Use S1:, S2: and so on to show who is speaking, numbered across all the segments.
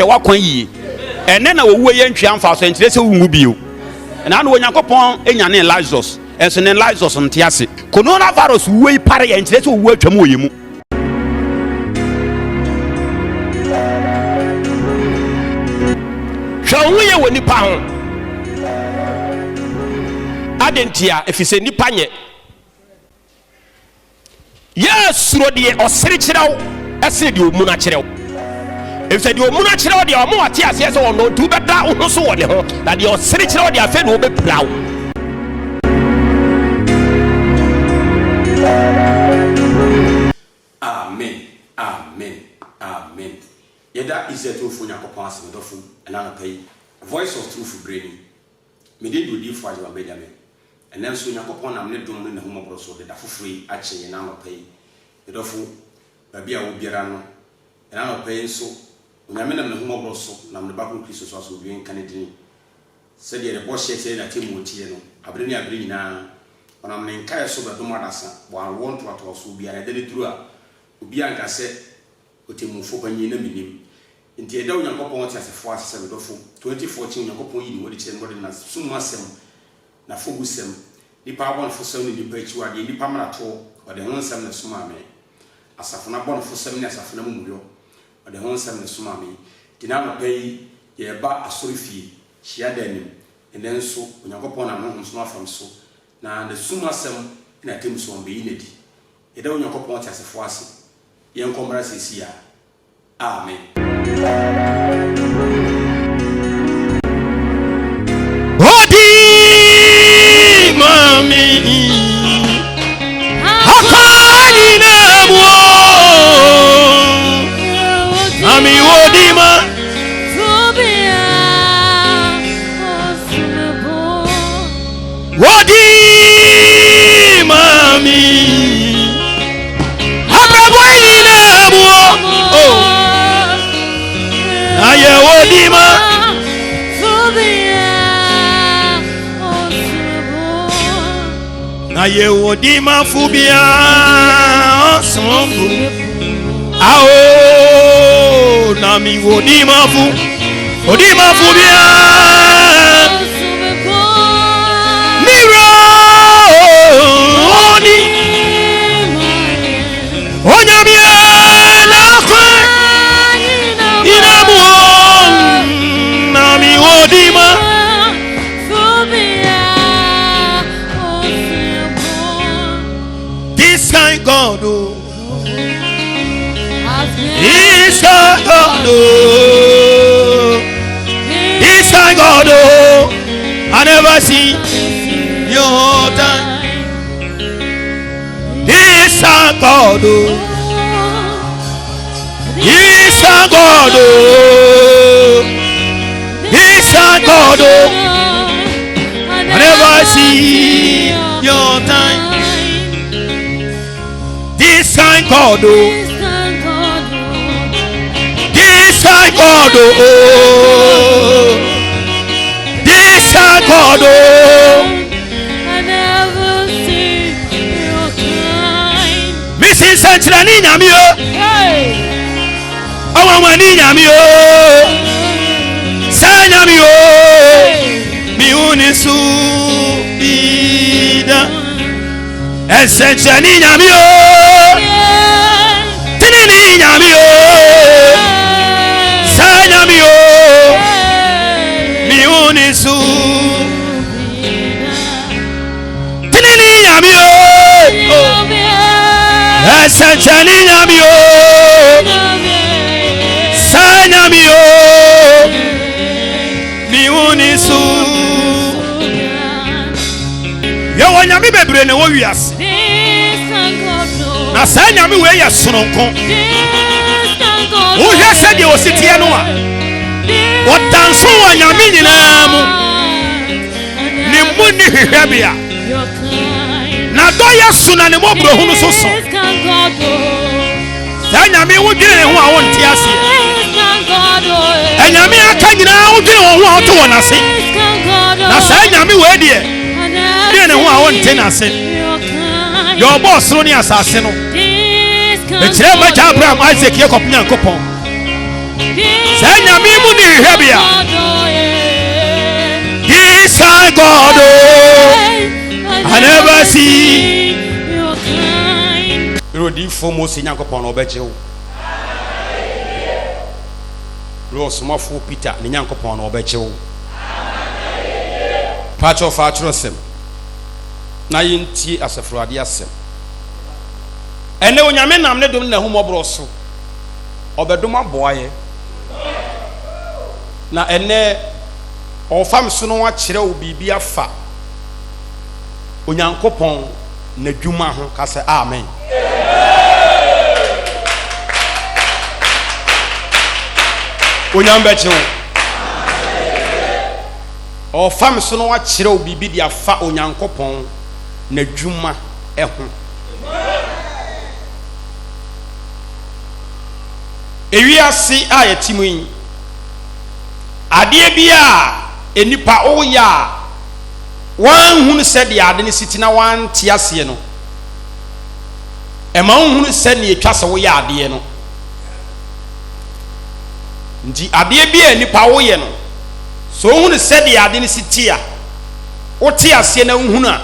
S1: Hwɛ w'akwan yie. Ɛnnɛ na owuo yɛ ntwea mfaso, ɛnkyerɛ sɛ wonwu bio. Ɛna na Onyankopɔn nyanee Lazarus, ɛnso ne Lazarus nte ase. Coronavirus wuo yi pare yɛ, ɛnkyerɛ sɛ owuo atwam wɔ yɛn mu.
S2: Hwɛ wo ho yie wɔ nnipa ho. Adɛn ntia? Ɛfiri sɛ nnipa nyɛ. Yɛ suro deɛ ɔsere kyerɛ wo sene deɛ ɔmuna kyerɛ wo. Ɛfiri sɛ deɛ ɔmuna kyerɛ wo deɛ ɔma wate aseɛ sɛ ɔno nti wobɛda wo ho so wɔ ne ho, na deɛ ɔsere kyerɛ wo deɛ afei na ɔbɛpira wo.
S1: Amen Amen Amen Yɛda Israel Tumfoɔ Nyankopɔn ase me dɔfo ɛna anɔpa yi Voice of Truth berɛ ni Me din de Odiyifoɔ Agyeman Benjamin Ɛnnɛ nso Onyankopɔn nam ne dom ne n'ahummɔborɔ so de da foforɔ yi akyɛ yɛn anɔpa yi. Me dɔfo, baabi a wowɔ biara no, ɛnnɛ anɔpa yi nso, Onyame nam n'ahummɔborɔ so, nam ne Ba koro Kristo so asomdwoeɛ nka ne dini. Sɛdeɛ ne bɔhyɛ teɛ ne n'atemmuo teɛ no, abere ne abere nyinaa, ɔnam ne nkaeɛ so bɛdom adasa wɔ awoɔ ntoatoasoɔ biara. Ɛda no duru a, obiara nka sɛ, Ɔtemmufo panyin na minnim. Enti ɛda Onyankopɔn ɔteasefo ase sɛ me dɔfo. 2014 Onyankopɔn yi ne ho adi kyerɛ no ɔde n'asom mu asɛm, n'afɔbusɛm, nnipa abɔnefosɛm ne nnipa akyiwadeɛ, nnipa mmaratoɔ, ɔde ho nsɛm na ɛsomaa me. Asafo no abɔnefosɛm ne asafo no amumuyɔ, ɔde ho nsɛm na ɛsomaa me. Enti na anɔpa yi yɛreba asɔrefie, hyiadan anim. Ɛnnɛ nso, Onyankopɔn nam ne honhom so no afa me so, na n'asum asɛm ne n'atemmusɛm ɔbɛyi no adi. Yɛda Onyankopɔn ɔteasefo ase. Yɛnkɔ mmra seesei ara. Amen.
S2: Odi mami akwa nyina mu o mami odi ma odi mami abrabɔ nyinaa mu o na yɛ odi ma. Na yɛ odi ma fo bia ɔsomfo ao na mi wɔ di ma fo odi ma fo bia mi wura oni onyamie na kwan nyina mu na mi wɔ di ma. This kind God, oh. This kind God, oh. This kind God, oh. I never see your time. This kind God, oh. This kind God, oh. This kind God, oh. I never see your time. This kind God, oh. This kind God, oh. This kind God, oh. Misi nsɛnkyerɛnne nyame o. Ɔnwanwani nyame o. Sɛ nyame o. Mihu ne so bi da. Nsɛnkyerɛnne nyame o. Tenene nyame o. Sɛ nyame o. Mihu ne so. Tenene nyame o. Nsɛnkyerɛnne nyame o. Sɛ nyame o. Mihu ne so. Yɛwɔ nyame bebree na ɛwɔ wiase. Na saa nyame wei yɛ sononko. Wohwɛ sɛdeɛ ɔsi teɛ no a, ɔda nso wɔ nyame nyinaa mu. Ne mu nni hwehwɛbea. N'adɔ yɛ so na ne mmɔborɔhunu so so. Saa nyame wodwene ne ho a wonte aseɛ. Anyame aka nyinaa wodwene wɔn ho a wote wɔn ase. Na saa nyame wei deɛ dwene ne ho a wonte n'ase. Deɛ ɔbɔɔ soro ne asase no. Mekyerɛ m'agya Abraham, Isaac, Jacob Nyankopɔn. Saa Nyame mu ni hwehwɛbea. This I God oh, I never see.
S1: Berɛ odiyifoɔ Mose Nyankopɔn no ɔbɛgye wo. Berɛ ɔsomafoɔ Peter ne Nyankopɔn no ɔbɛgye wo. Pakyɛw fa atwerɛsɛm na yɛntie Asafo Awurade asɛm. Ɛnnɛ Onyame nam ne dom ne n'ahummɔborɔ so ɔbɛdom aboa yɛ. Na ɛnnɛ ɔrefa me so na wakyerɛ wo biribi afa Onyankopɔn n'adwuma ho. Ka sɛ amen. Onyame bɛgye wo. Ɔrefa me so na wakyerɛ wo biribi de afa Onyankopɔn n'adwuma ho. Ewiase a yɛte mu yi, adeɛ bi a nnipa woyɛ a wɔanhunu sɛdeɛ ade no si te na wɔante aseɛ no, ɛma wohunu sɛdeɛ ɛtwa sɛ woyɛ adeɛ no. Nti adeɛ bi a nnipa woyɛ no, sɛ wohunu sɛdeɛ ade no si te a, wote aseɛ na wohunu a,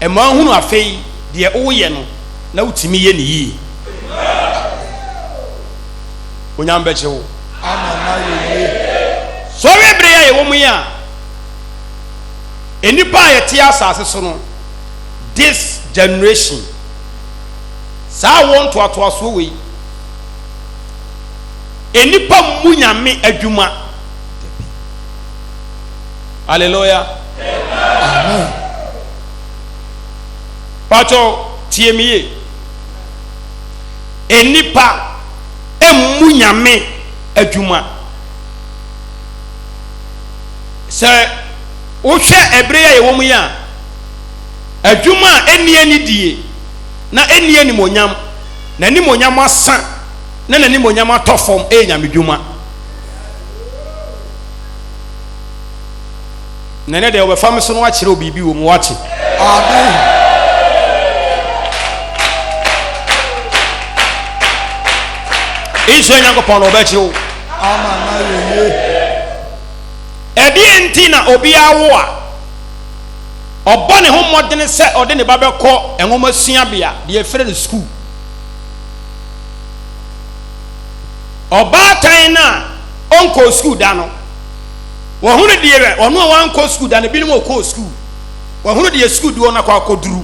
S1: ɛma wohunu afei deɛ woyɛ no na wotumi yɛ no yie. Onyame bɛgye wo. Sɔre bere a yɛwɔ mu yi a, nnipa a yɛte asase so no, this generation, saa wɔ ntoatoasoɔ wei, nnipa mmu Nyame adwuma. Hallelujah.
S3: Amen.
S1: Pacho, tie me yie. Nnipa mmu Nyame adwuma. Sɛ wohwɛ ɛbere a yɛwɔ mu yi a, adwuma a ɛnni anidie na ɛnni animuonyam, n'animuonyam asa na n'animuonyam atɔ fam ɛyɛ Nyame dwuma. Na ɛnɛ deɛ wɔbɛfa me so no akyerɛ wo biribi wɔ mu wate.
S3: Amen.
S1: Israel Nyankopɔn na ɔbɛkyerɛ wo.
S3: Ama na yɛ yie.
S1: Ɛdeɛ nti na obiara wo a ɔbɔ ne ho mmɔdene sɛ ɔde ne ba bɛkɔ nwoma suabea deɛ yɛfrɛ no sukuu. Ɔbaatan no a ɔnkɔɔ sukuu da no, Wɔhunu deɛ ɔno a wankɔ sukuu da no, binom ɔkɔɔ sukuu. Wɔhunu deɛ sukuu de wɔn akɔ akɔduru.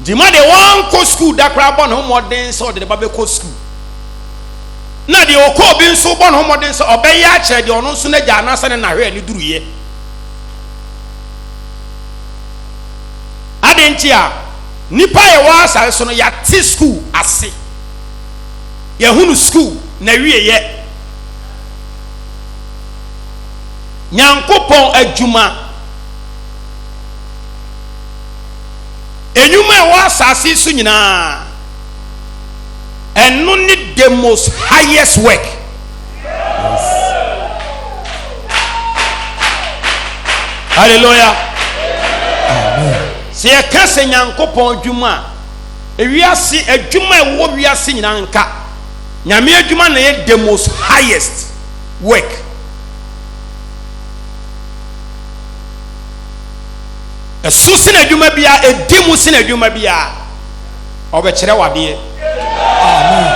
S1: Nti ma deɛ wankɔ sukuu da koraa bɔ ne ho mmɔden sɛ ɔde ne ba bɛkɔ sukuu. Na deɛ ɔkɔɔ bi nso bɔ ne ho mmɔden sɛ ɔbɛyɛ akyerɛ deɛ ɔno nso n'agya anaasɛ ne na hwɛ ne duruyɛ. Adɛn nti a nnipa a yɛwɔ asase so no yɛate sukuu ase. Yɛhunu sukuu na wieyɛ. Nyankopɔn adwuma. Nnwuma a ɛwɔ asase so nyinaa, ɛno ne the most highest work. Hallelujah. Sɛ yɛka sɛ Nyankopɔn adwuma a, ewiase adwuma a ɛwɔ wiase nyinaa nka Nyame adwuma na ɛyɛ the most highest work. Ɛso sene adwuma biara, ɛdi mu sene adwuma biara. Ɔbɛkyerɛ wadeɛ.
S3: Amen.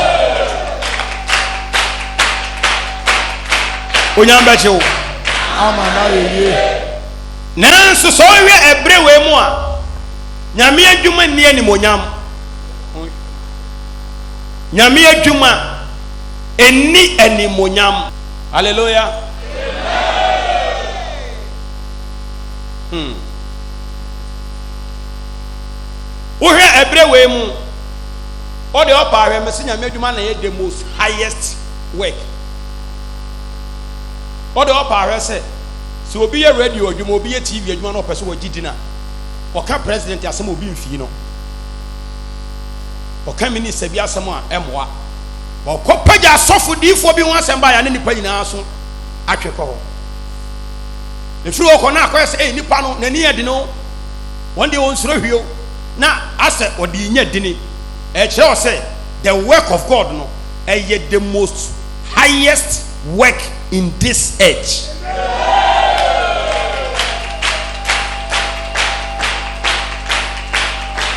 S1: Onyame bɛgye wo.
S3: Ama na yɛ yie.
S1: Nanso sɛ ɔhwɛ ɛberɛ wei mu a, Nyame adwuma nni animonyam. Nyame adwuma ɛnni animonyam. Hallelujah. Hmm. Wohwɛ ɛberɛ wei mu, ɔde ɔpa ahwɛ mese Nyame adwuma na ɛyɛ the most highest work. Ɔde ɔpa ahwɛ sɛ sɛ obi yɛ radio adwuma, obi yɛ TV adwuma na ɔpɛ sɛ wɔgye din a, ɔka president asɛm obi mfii no. Ɔka minista bi asɛm a, ɛmmoa. Ɔkɔpagya asɔfo diifoɔ bi ho asɛm baeɛ a ne nnipa nyinaa so atwe kɔ hɔ. Ɛfiri hɔ kɔ na akɔyɛ sɛ, ei, nipa no n'ani yɛ den o, wɔn deɛ wɔnsuro hwee o, na asɛ ɔde nya dini. Ɛkyerɛ wɔ sɛ the work of God no ɛyɛ the most
S2: highest work in this earth.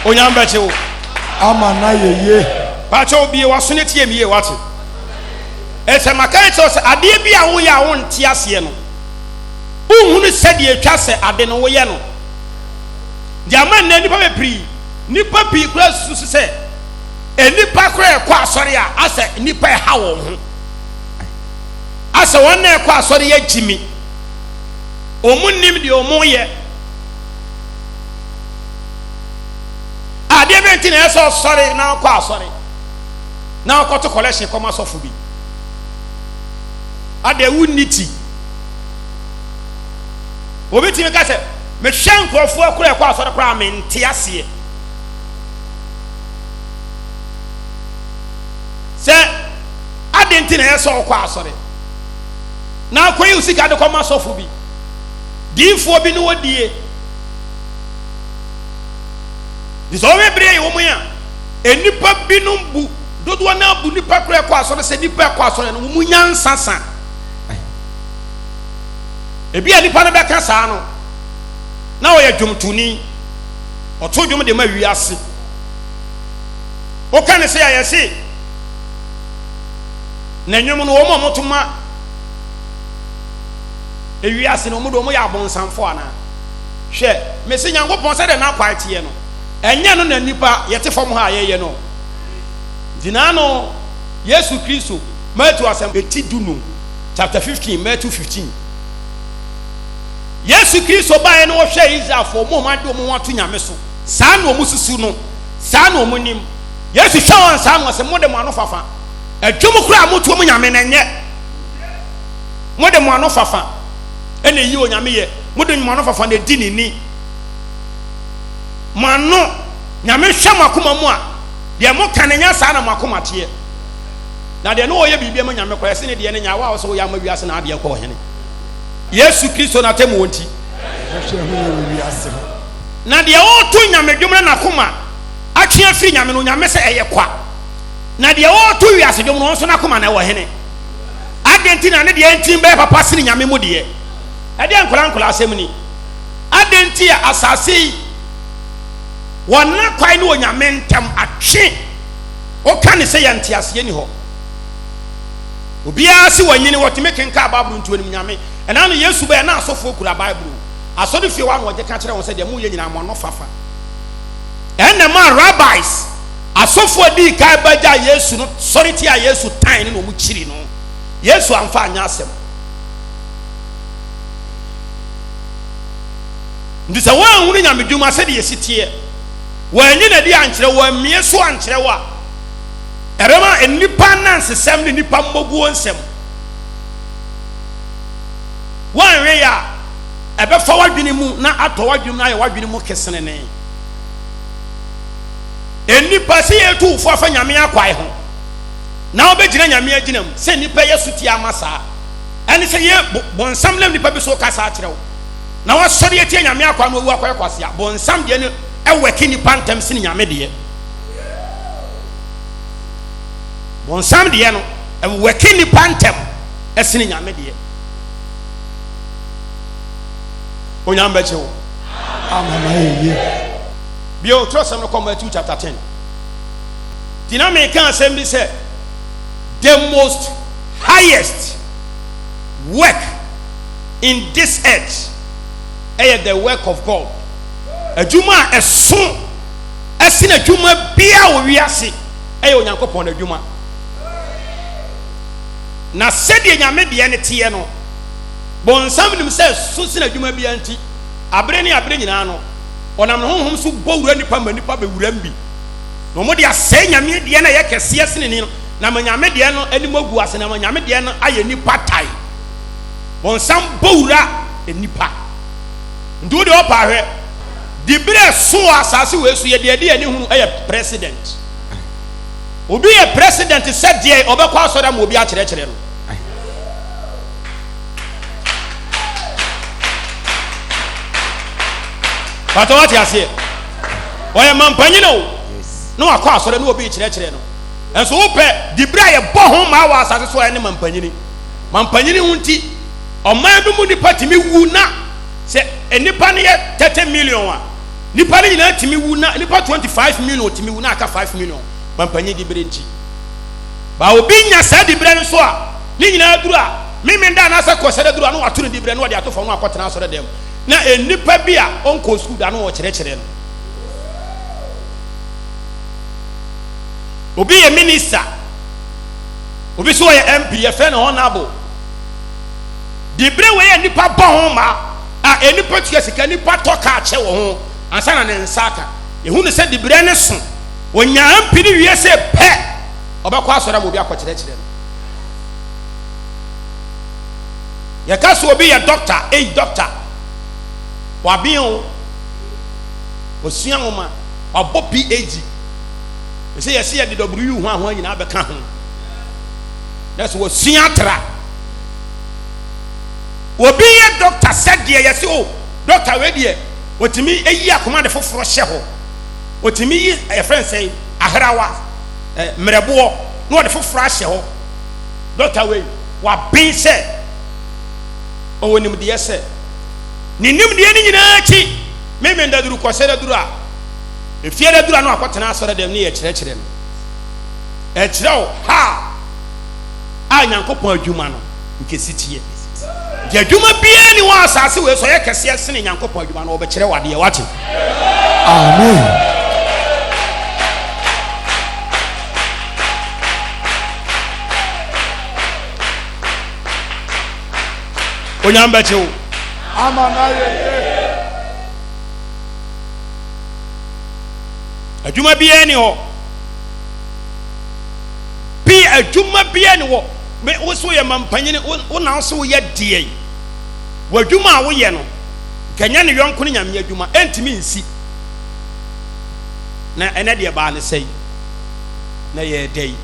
S2: Onyame bɛkye wo.
S3: Ama na yɛ yie.
S2: Pakyɛ obie waso ne tie mi yie wate. Ɛsɛ maka kyerɛ sɛ adeɛ bi a woyɛ a wonte aseɛ no, wonhunu sɛdeɛ atwa sɛ ade no woyɛ no. Deɛ ama nnɛ nnipa bebree, nnipa pii koraa susu sɛ nnipa koraa ɛkɔ asɔre a asɛ nnipa ɛha wɔn ho. Asɛ wɔn na ɛkɔ asɔre yɛ gyimi. Wɔn nim deɛ wɔn yɛ. Adeɛ bɛn ti na ɛsɛ ɔsɔre na ɔkɔ asɔre na ɔkɔto kɔlɛhyɛn kɔma sɔfo bi. Adeɛ wunni ti. Obi tumi ka sɛ, mehwɛ nkurɔfoɔ koraa ɛkɔ asɔre koraa mente aseɛ. Sɛ adɛn nti na ɛyɛ sɛ ɔkɔ asɔre na akɔyi wo sika de kɔma sɔfo bi, diifoɔ bi ne wɔdie. Nti sɛ wɔhwɛ bere a yɛwɔ mu yi a, nnipa binom bu dodoɔ no abu nnipa koraa ɛkɔ asɔre sɛ nnipa ɛkɔ asɔre no wɔn mu nyansa sa. Ebi a nipa no bɛka saa no, na ɔyɛ dwomtoni, ɔto dwom de ma wiase. Woka ne sɛ a yɛse na nnwom no wɔn a wɔto ma ewiase no wɔn de wɔn yɛ abonsamfo anaa? Hwɛ, mese Nyankopɔn sɛdeɛ n'akwan teɛ no, ɛnyɛ no na nnipa yɛte fam ha a yɛyɛ no. Nti naano Yesu Kristo, Matthew asɛm eti dunum, chapter 15, Matthew 15. Yesu Kristo baeɛ no wɔhwɛɛ Israelfoɔ, wɔn a wɔade wɔn ho ato Nyame so, saa na wɔn susu no, saa na wɔn nim. Yesu hwɛ wɔn saa na ɔse, mode mo ano fafa, adwom koraa a motoɔ mu Nyame no ɛnyɛ. Mode mo ano fafa ɛna ɛyi Onyame yɛ, mode mo ano fafa na ɛdi ne ni. Mo ano, Nyame hwɛ mo akoma mu a, deɛ moka no nyɛ saa na mo akoma teɛ. Na deɛ ne ɔyɛ biribi ama Nyame koraa, ɛse ne deɛ no nyɛ awa a ɔsɛ woyɛ ama wiase na adeɛ kɔ ɔhene. Yesu Kristo n'atemmuo nti. Na deɛ ɔreto Nyame dwom no n'akoma atwe afiri Nyame no, Nyame sɛ ɛyɛ kwa. Na deɛ ɔreto wiase dwom no, ɔno nso n'akoma na ɛwɔ hene. Adɛn nti na ne deɛ ntim bɛyɛ papa sene Nyame mu deɛ? Ɛdeɛ nkwadaa nkwadaa asɛm ni. Adɛn nti a asase yi wɔn akwan ne Onyame ntam atwe? Woka ne sɛ yɛ nteaseɛ ni hɔ. Obiara se wanyini, wɔtumi kenkan Bible nti onim Nyame. Ɛna no Yesu bɛyɛ na asɔfoɔ kura Bible. Asɔre fie hɔ a na wɔgye ka kyerɛ wɔn sɛ deɛ moyɛ nyinaa mo ano fafa. Ɛna maa rabbis, asɔfoɔ dii kan bɛgya Yesu no sɔre tia Yesu tan no na wɔn kyiri no. Yesu amfa anyɛ asɛm. Nti sɛ wɔanhunu nyamedwuma sɛdeɛ ɛsi teɛ, wɔanyi n'adi ankyerɛ, wɔammie so ankyerɛ wo a, ɛbɛma nnipa anansesɛm ne nnipa mmɔguo nsɛm. Woanhwɛ yɛ a, ɛbɛfa w'adwene mu na atɔ w'adwene mu na ayɛ w'adwene mu kesenenee. Nnipa sɛ yɛtu wo fo afa Nyame akwae ho na wobɛgyina Nyame agyina mu sɛ nnipa yɛ sotie ama saa, ɛne sɛ yɛ bonsam nam nnipa bi so kasa akyerɛ wo na wasɔre atia Nyame akwa no wawu akɔyɛ kwasea. Bonsam deɛ no ɛwɛke nnipa ntɛm sene Nyame deɛ. Bonsam deɛ no ɛwɛke nnipa ntɛm ɛsene Nyame deɛ. Onyame bɛkye wo.
S3: Amen. Yie.
S2: Bio, twerɛsɛm no kɔ Matthew chapter 10. Nti na meka asɛm bi sɛ the most highest work in this earth ɛyɛ the work of God. Adwuma a ɛso ɛsen adwuma biara wɔ wiase ɛyɛ Onyankopɔn adwuma. Na sɛdeɛ Nyame deɛ no teɛ no, bonsam nim sɛ ɛso sen adwuma biara nti, abere ne abere nyinaa no, ɔnam ne honhom so bɔ wura nnipa ma nnipa bɛwuram bi, na wɔde asɛe Nyame deɛ no a ɛyɛ kɛseɛ sene ne no, na ma Nyame deɛ no anim agu ase, na ma Nyame deɛ no ayɛ nnipa tae. Bonsam bɔ wura nnipa. Nti wo deɛ ɔpa ahwɛ, diberɛ ɛso wɔ asase wei so, yɛde adi ani hunu ɛyɛ president. Obi yɛ president sɛ deɛ ɔbɛkɔ asɔre ama obi akyerɛkyerɛ no. Pàtó wate aseɛ. Ɔyɛ mampanyin o. Na wakɔ asɔre na obi kyerɛkyerɛ no. Nso wopɛ diberɛ a yɛbɔ ho mmaa wɔ asase so a ɛne mampanyini. Mampanyini ho nti, ɔman bi mu nnipa tumi wu na sɛ nnipa no yɛ 30 million a, nnipa no nyinaa tumi wu na nnipa 25 million tumi wu na aka 5 million mampanyin diberɛ nti. Ba obi nya saa diberɛ no so a, ne nyinaa duru a, Memenda anaasɛ Kwasiada duru a na wato ne diberɛ na ɔde ato fam na wakɔtena asɔre dɛm na nnipa bi a ɔnkɔɔ sukuu da no ɔkyerɛkyerɛ no. Obi yɛ minister, obi nso ɔyɛ MP, yɛfrɛ no honourable. Diberɛ wei a nnipa bɔ ho ma a nnipa tua sika, nnipa tɔ kaa kyɛ wɔ ho ansa na ne nsa aka. Yɛhu no sɛ diberɛ no so. Ɔnya MP no wie sɛ pɛ, ɔbɛkɔ asɔre ama obi akɔkyerɛkyerɛ no. Yɛka sɛ obi yɛ dɔkta, ei dɔkta, waben o, wasua nwoma, wabɔ PhD. Ɛsɛ yɛsɛ yɛde W ho ahoa nyinaa bɛka ho. Na sɛ wasua atra. Obi yɛ dɔkta sɛdeɛ yɛsɛ o, dɔkta wei deɛ, wɔtumi yi akoma de foforɔ hyɛ hɔ. Wɔtumi yi yɛfrɛ no sɛn, ahrawa, mmerɛboɔ, na wɔde foforɔ ahyɛ hɔ. Dɔkta wei, waben sɛ ɔwɔ nimdeɛ sɛ ne nimdeɛ no nyinaa akyi, Memenda duru, Kwasida duru a, Efiada duru a na wakɔtena asɔre dɛm ne yɛkyerɛkyerɛ no. Ɛkyerɛ wo ha a Nyankopɔn adwuma no nkɛsi teɛ. Nti adwuma biara ni wɔ asase wei so ɔyɛ kɛseɛ sene Nyankopɔn adwuma no, wɔbɛkyerɛ wo adeɛ, wate?
S3: Amen.
S2: Onyame bɛkye wo.
S3: Ama na yɛ yie.
S2: Adwuma biara ni hɔ. Bi adwuma biara ni hɔ. Me wo so yɛ mampanyini wo na wo so woyɛ deɛ. W'adwuma a woyɛ no kɛnyɛ ne yɔnko ne nyame adwuma ɛntumi nsi. Na ɛnɛ deɛ baa ne sɛi na yɛ dɛ yi.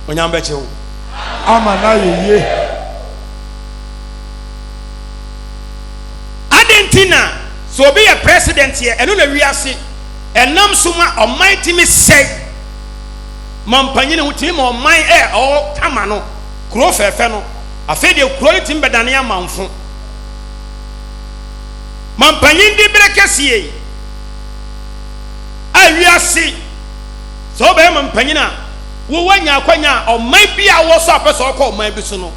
S2: Onyame bɛkye wo.
S3: Ama na yɛ yie.
S2: Adɛn nti na sɛ obi yɛ president yɛ ɛno na wiase ɛnam so ma ɔman tumi sɛe ma mpanyin ho tumi ma ɔman ɛ ɔwɔ kama no kuro fɛɛfɛ no afei deɛ kuro no tumi bɛdane amanfo ma mpanyin di bere kɛseɛ yi a wiase sɛ wobɛyɛ ma mpanyin a wowɔ nya akwanya a ɔman bi a wɔ so a pɛ sɛ ɔkɔ ɔman bi so no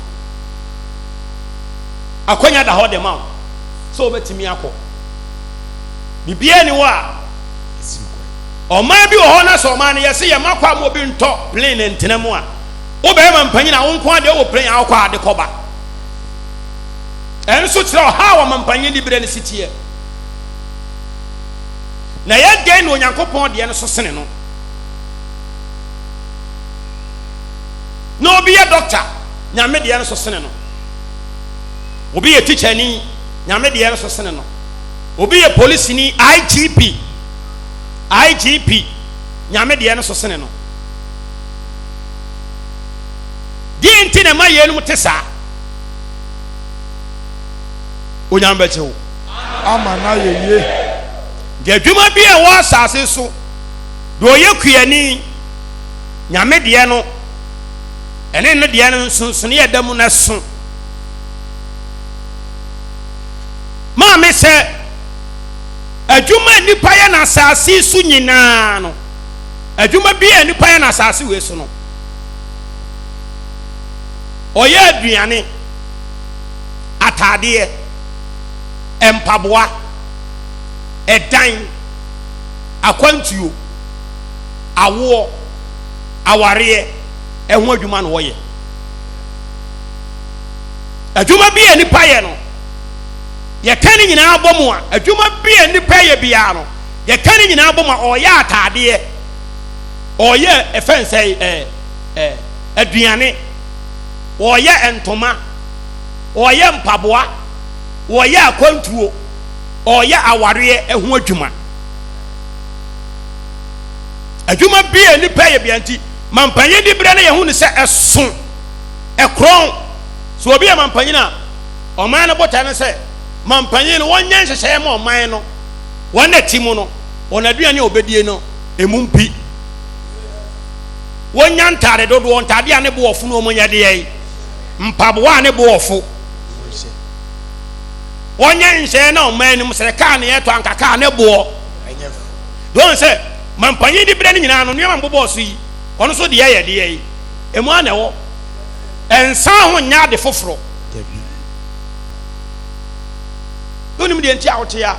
S2: Akwanya da hɔ de ma wo sɛ wobɛtumi akɔ. Biribiara ni hɔ a ɔman bi wɔ hɔ na sɛ ɔman no yɛse yɛma kɔ a ma obi ntɔ plane ntena mu a, wobɛyɛ ma mpanyin a wo nko adeɛ wɔ plane a wokɔ ade kɔba. Ɛno nso kyerɛ ɔhaw a ɔmampanyin de berɛ no si teɛ. Na ɛyɛ dɛn na Onyankopɔn deɛ no so sene no? Na obi yɛ dɔkta, Nyame deɛ no so sene no. Obi yɛ tikyani, Nyame deɛ no so sene no. Obi yɛ polisini, IGP, IGP, Nyame deɛ no so sene no. Deɛ nti na ɛma yeinom te saa? Onyame bɛkye wo.
S3: Ama no ayɛ yie.
S2: Nti adwuma bi a ɛwɔ asase so, deɛ ɔyɛ kuani, Nyame deɛ no, ɛne ne deɛ no nsonsonoeɛ ɛda mu no ɛso. Maame sɛ adwuma a nnipa yɛ no asase so nyinaa no, adwuma bi a nnipa yɛ no asase wei so no, ɔyɛ aduane, ataadeɛ, mpaboa, ɛdan, akwantuo, awoɔ, awareɛ ɛho adwuma na ɔyɛ. Adwuma bi a nnipa yɛ no, yɛka ne nyinaa bɔ mu a, adwuma bi a nnipa yɛ biara no, yɛka ne nyinaa bɔ mu a, ɔyɛ ataadeɛ, ɔyɛ ɛfɛn sɛ ɛɛ ɛɛ aduane, ɔyɛ ntoma, ɔyɛ mpaboa, ɔyɛ akwantuo, ɔyɛ awareɛ ɛho adwuma. Adwuma bi a nnipa yɛ bia nti, mampanyin di berɛ no yɛhu no sɛ ɛso. Ɛkorɔn. Sɛ obi yɛ mampanyin a, ɔman no botae ne sɛ mampanyin no wɔnyɛ nhyehyɛeɛ ma ɔman no, wɔn a ɛte mu no, wɔn aduane a wɔbɛdie no, ɛmu mpi. Wɔnya ntaade dodoɔ, ntaade a ne bo ɔfo no wɔn nyɛ deɛ, mpaboa a ne bo ɔfo. Wɔnyɛ nhyɛn na ɔman anim sɛ kaa ne yɛtɔ anka kaa ne boɔ. Wɔn sɛ mampanyin de berɛ no nyinaa no nneɛma mbobɔɔ so yi, ɔno nso deɛ yɛ deɛ yi, emu a na ɛwɔ. Ɛnsan ho nyɛ ade foforɔ. Wonim deɛ nti a wote a?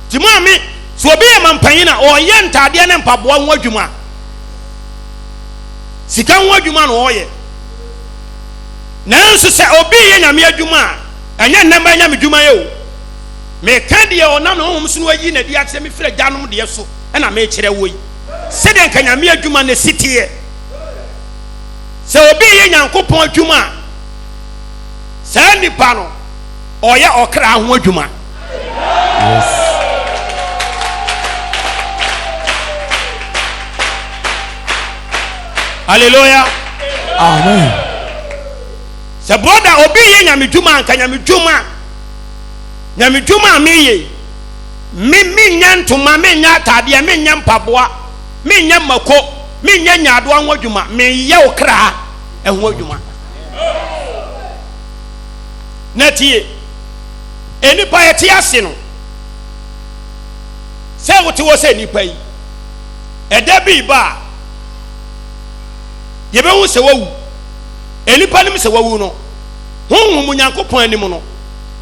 S2: Nti maame, sɛ obi yɛ mampanyin a, ɔyɛ ntaadeɛ ne mpaboa ho adwuma. Sika ho adwuma na ɔyɛ. Nanso sɛ obi yɛ nyame adwuma a, ɛnyɛ nnɛ mma nyame dwuma yɛ o. Meka deɛ ɔnam ne honhom so no ayi n'adi akyerɛ me firi agyanom deɛ so ɛna mekyerɛ wo yi. Sɛdeɛ nka nyame adwuma no si teɛ. Sɛ obi yɛ Nyankopɔn adwuma a, saa nipa no ɔyɛ ɔkra ho adwuma.
S3: Yes.
S2: Hallelujah.
S3: Amen.
S2: Sɛ broda obi yɛ nyame dwuma anka nyame dwuma nyame dwuma a meyɛ me menyɛ ntoma menyɛ ataadeɛ menyɛ mpaboa menyɛ mako menyɛ nyaadoa ho adwuma meyɛ wo kra ho adwuma. Na tie, nnipa yɛte ase no, sɛ wote hɔ sɛ nnipa yi, ɛda bi ba a, yɛbɛhu sɛ wawu. Nnipa nim sɛ wawu no, honhom Nyankopɔn anim no,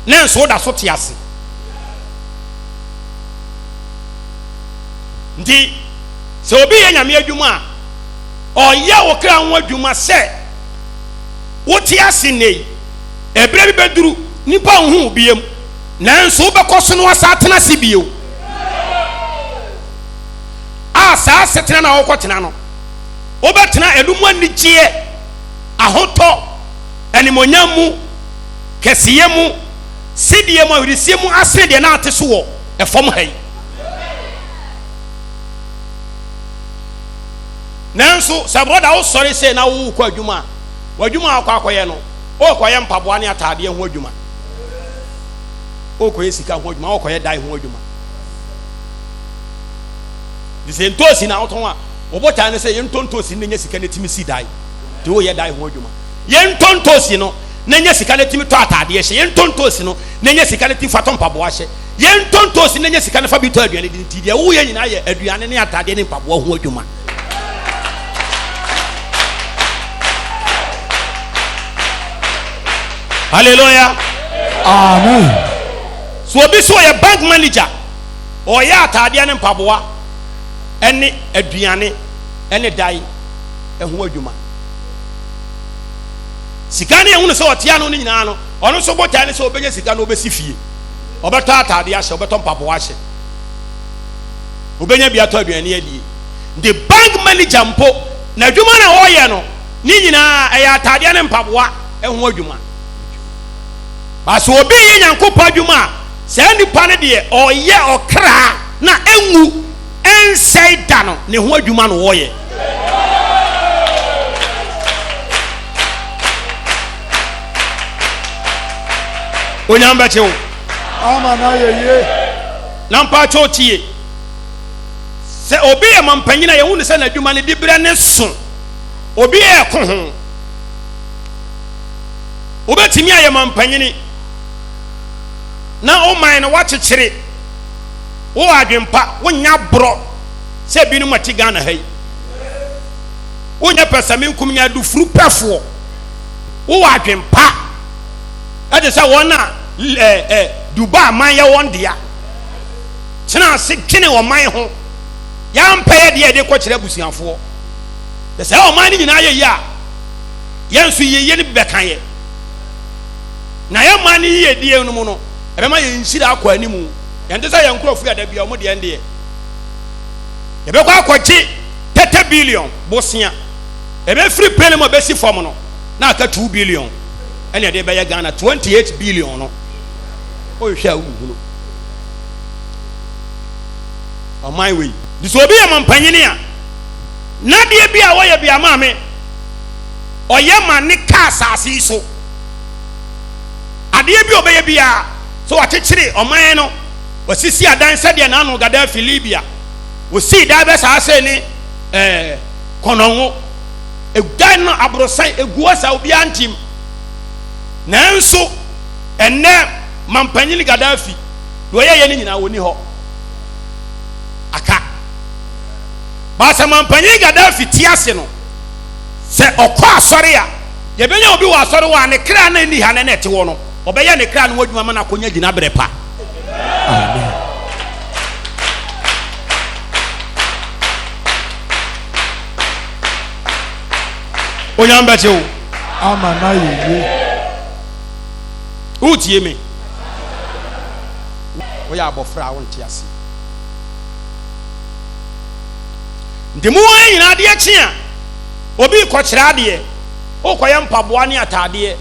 S2: na nso woda so te ase. Nti, sɛ obi yɛ Nyame adwuma a, ɔyɛ wo kra ho adwuma sɛ wote ase nnɛ yi. Ɛberɛ bi bɛduru, nnipa nhu wo biom, nanso wobɛkɔ so no asa atena ase bio. A saa asetena no a wokɔtena no, wobɛtena ɛno mu anigyeɛ, ahotɔ, animonyam mu, kɛseyɛ mu, sedie mu, ahurisie mu asene deɛ na ate so wɔ ɛfam ha yi. Nanso sɛ brɔda wosɔre sei na wokɔ adwuma a, w'adwuma a wokɔ akɔyɛ no, wokɔyɛ mpaboa ne ataadeɛ ho adwuma, wokɔyɛ sika ho adwuma, wokɔyɛ dan ho adwuma. Nti sɛ ntoosi na wotɔn a, wo botae ne sɛ yɛntɔ ntoosi na nya sika na tumi si dan. Nti woyɛ dan ho adwuma. Yɛntɔ ntoosi no na nya sika na tumi tɔ ataadeɛ hyɛ. Yɛntɔ ntoosi no na nya sika na tumi fa tɔ mpaboa hyɛ. Yɛntɔ ntoosi na nya sika na fa bi tɔ aduane di. Nti deɛ woyɛ nyinaa yɛ aduane ne ataadeɛ ne mpaboa ho adwuma. Hallelujah.
S3: Amen.
S2: So obi so ɔyɛ bank manager, ɔyɛ ataadeɛ ne mpaboa ɛne aduane ɛne dan ɛho adwuma. Sika ne ehunu sɛ ɔte ano no nyinaa no, ɔno nso botae ne sɛ ɔbɛnya sika na ɔbɛsi fie, ɔbɛtɔ ataadeɛ ahyɛ, ɔbɛtɔ mpaboa ahyɛ, ɔbɛnya bi atɔ aduane adie. The bank manager mpo, n'adwuma na ɔyɛ no, ne nyinaa ɛyɛ ataadeɛ ne mpaboa ho adwuma. Ba sɛ obi yɛ Nyankopɔn adwuma a, saa nipa no deɛ ɔyɛ ɔkra na ɛnwu ɛnsɛe da no ne ho adwuma na ɔyɛ. Onyame bɛkye wo.
S3: Ama na yɛ yie.
S2: Na mpakyɛw tie. Sɛ obi yɛ mampanyin a yɛhu no sɛ n'adwuma no diberɛ ne so obi ɛɛko ho. Wobɛtumi ayɛ mampanyini na wo man no woakyekyere, wowɔ adwempa, wonyɛ aborɔ sɛ binom ate Ghana ha yi. Wonyɛ pɛsɛmenkum nyɛ adufuru pɛfoɔ. Wowɔ adwempa ɛte sɛ wɔn a ɛɛ ɛ Dubai man yɛ wɔn dea. Tena ase dwene ɔman ho. Yɛampɛ yɛ deɛ yɛde kɔkyerɛ abusuafoɔ. Sɛ saa ɔman no nyinaa yɛ yie a, yɛn nso yieyie no bi bɛka yɛ. Na yɛn man no yiedie no mu no, ɛbɛma yɛn nhyira akɔ anim. Yɛnte sɛ yɛn nkurɔfoɔ yi a da bia wɔn deɛ deɛ. Yɛbɛkɔ akɔgye 30 billion bosea. Ɛbɛfiri plane mu a ɛbɛsi fam no, na aka 2 billion. Ɛna ɛde bɛyɛ Ghana 28 billion no. Wohwehwɛ a wonhunu. Ɔman wei. Nti sɛ obi yɛ mampanyini a, n'adeɛ bi a wɔyɛ bi ama me, ɔyɛ ma ne ka asase yi so. Adeɛ bi a ɔbɛyɛ biara, sɛ wakyekyere ɔman no, wasisi adan sɛdeɛ n'ano Gaddafi Libya, Wɔsii dan bɛ saa sei ne ɛɛ kɔnɔngo. Dan no aborosan egu hɔ saa obiara ntim. Nanso ɛnnɛ mampanyin Gaddafi deɛ ɔyɛyɛ no nyinaa wɔnni hɔ. Aka. Baasa mampanyin Gaddafi te ase no, sɛ ɔkɔ asɔre a, yɛbɛnya obi wɔ asɔre hɔ a ne kra na ɛnni ha na ɛna ɛte hɔ no, ɔbɛyɛ ne kra no ho adwuma ma no akɔnya gyinaberɛ pa.
S3: Amen.
S2: Onyame bɛgye wo.
S3: Ama no ayɛ yie.
S2: Wotie me? Woyɛ abɔfra a wonte ase. Nti mo wɔn nyinaa adeɛ kye a obi rekɔkyerɛ adeɛ, wokɔyɛ mpaboa ne ataadeɛ,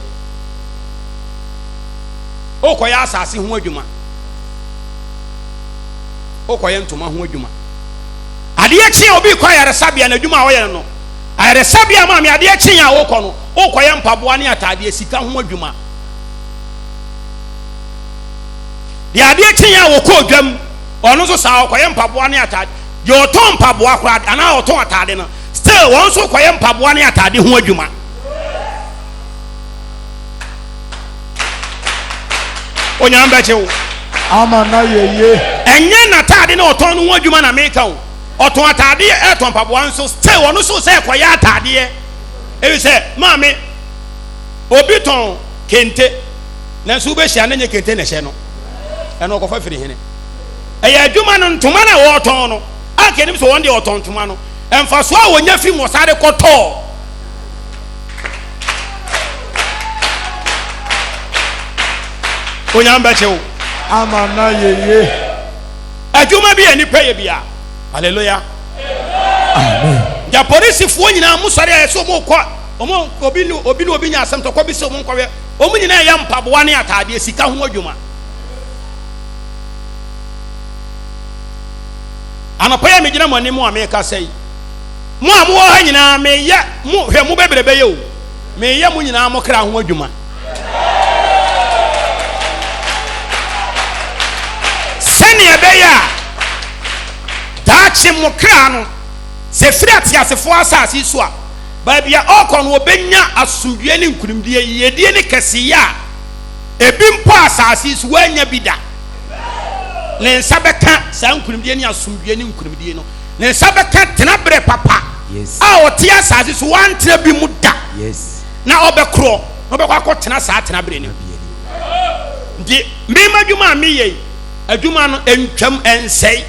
S2: wokɔyɛ asase ho adwuma, wokɔyɛ ntoma ho adwuma. Adeɛ kye a obi rekɔ ayaresabea na adwuma a ɔyɛ no, ayaresabea maame adeɛ kye a wokɔ no, wokɔyɛ mpaboa ne ataadeɛ, sika ho adwuma. Deɛ adeɛ kye a wɔkɔ dwam, ɔno nso saa ɔkɔyɛ mpaboa ne ataade. Deɛ ɔtɔn mpaboa koraa anaa ɔtɔn ataade no, still wɔn nso kɔyɛ mpaboa ne ataade ho adwuma. Onyame bɛgye wo.
S3: Ama na yɛ yie.
S2: Ɛnyɛ n'ataade na ɔtɔn no ho adwuma na meka o. Ɔtɔn ataadeɛ ɛtɔn mpaboa nso still ɔno nso sɛ ɛkɔyɛ ataadeɛ. Ebi sɛ maame obi tɔn kente nanso wobɛhyia no nyɛ kente na ɛhyɛ no ɛno ɔkɔfa firi hene. Ɛyɛ adwuma no ntoma no a wɔtɔn no a kɛnim sɛ wɔn deɛ ɔtɔn ntoma no mfasoɔ a wɔnya firi mu ɔsan de kɔtɔɔ. Onyame bɛkye wo.
S3: Ama na yeye.
S2: Adwuma bi a nipa yɛ bia. Hallelujah.
S3: Amen.
S2: Nti apolisifoɔ nyinaa mo sɔre a yɛsɛ wɔn kɔ wɔn obi ne obi ne obi nya asɛm tɔkɔ bi sɛ wɔn nkɔhwɛ wɔn nyinaa yɛ mpaboa ne ataadeɛ sika ho adwuma. Anɔpa yi a megyina mo anim a mekasa yi, mo a mowɔ ha nyinaa meyɛ mo hwɛ mo bebrebe yɛ o, meyɛ mo nyinaa mo kra ho adwuma. Sɛnea ɛbɛyɛ a daakye mo kra no sɛ firi ateasefoɔ asase so a baabi a ɔrekɔ no ɔbɛnya asomdwoeɛ ne nkonimdie, yiedie ne kɛseyɛ a ebi mpo asase so wannya bi da. Ne nsa bɛka saa nkonimdie ne asomdwoeɛ ne nkonimdie no. Ne nsa bɛka tenaberɛ papa a ɔte asase so wantena bi mu da. Na ɔbɛkorɔ na ɔbɛkɔ akɔtena saa tenaberɛ no mu. Nti me m'adwuma a meyɛ yi, adwuma no ntwam ɛnsɛe.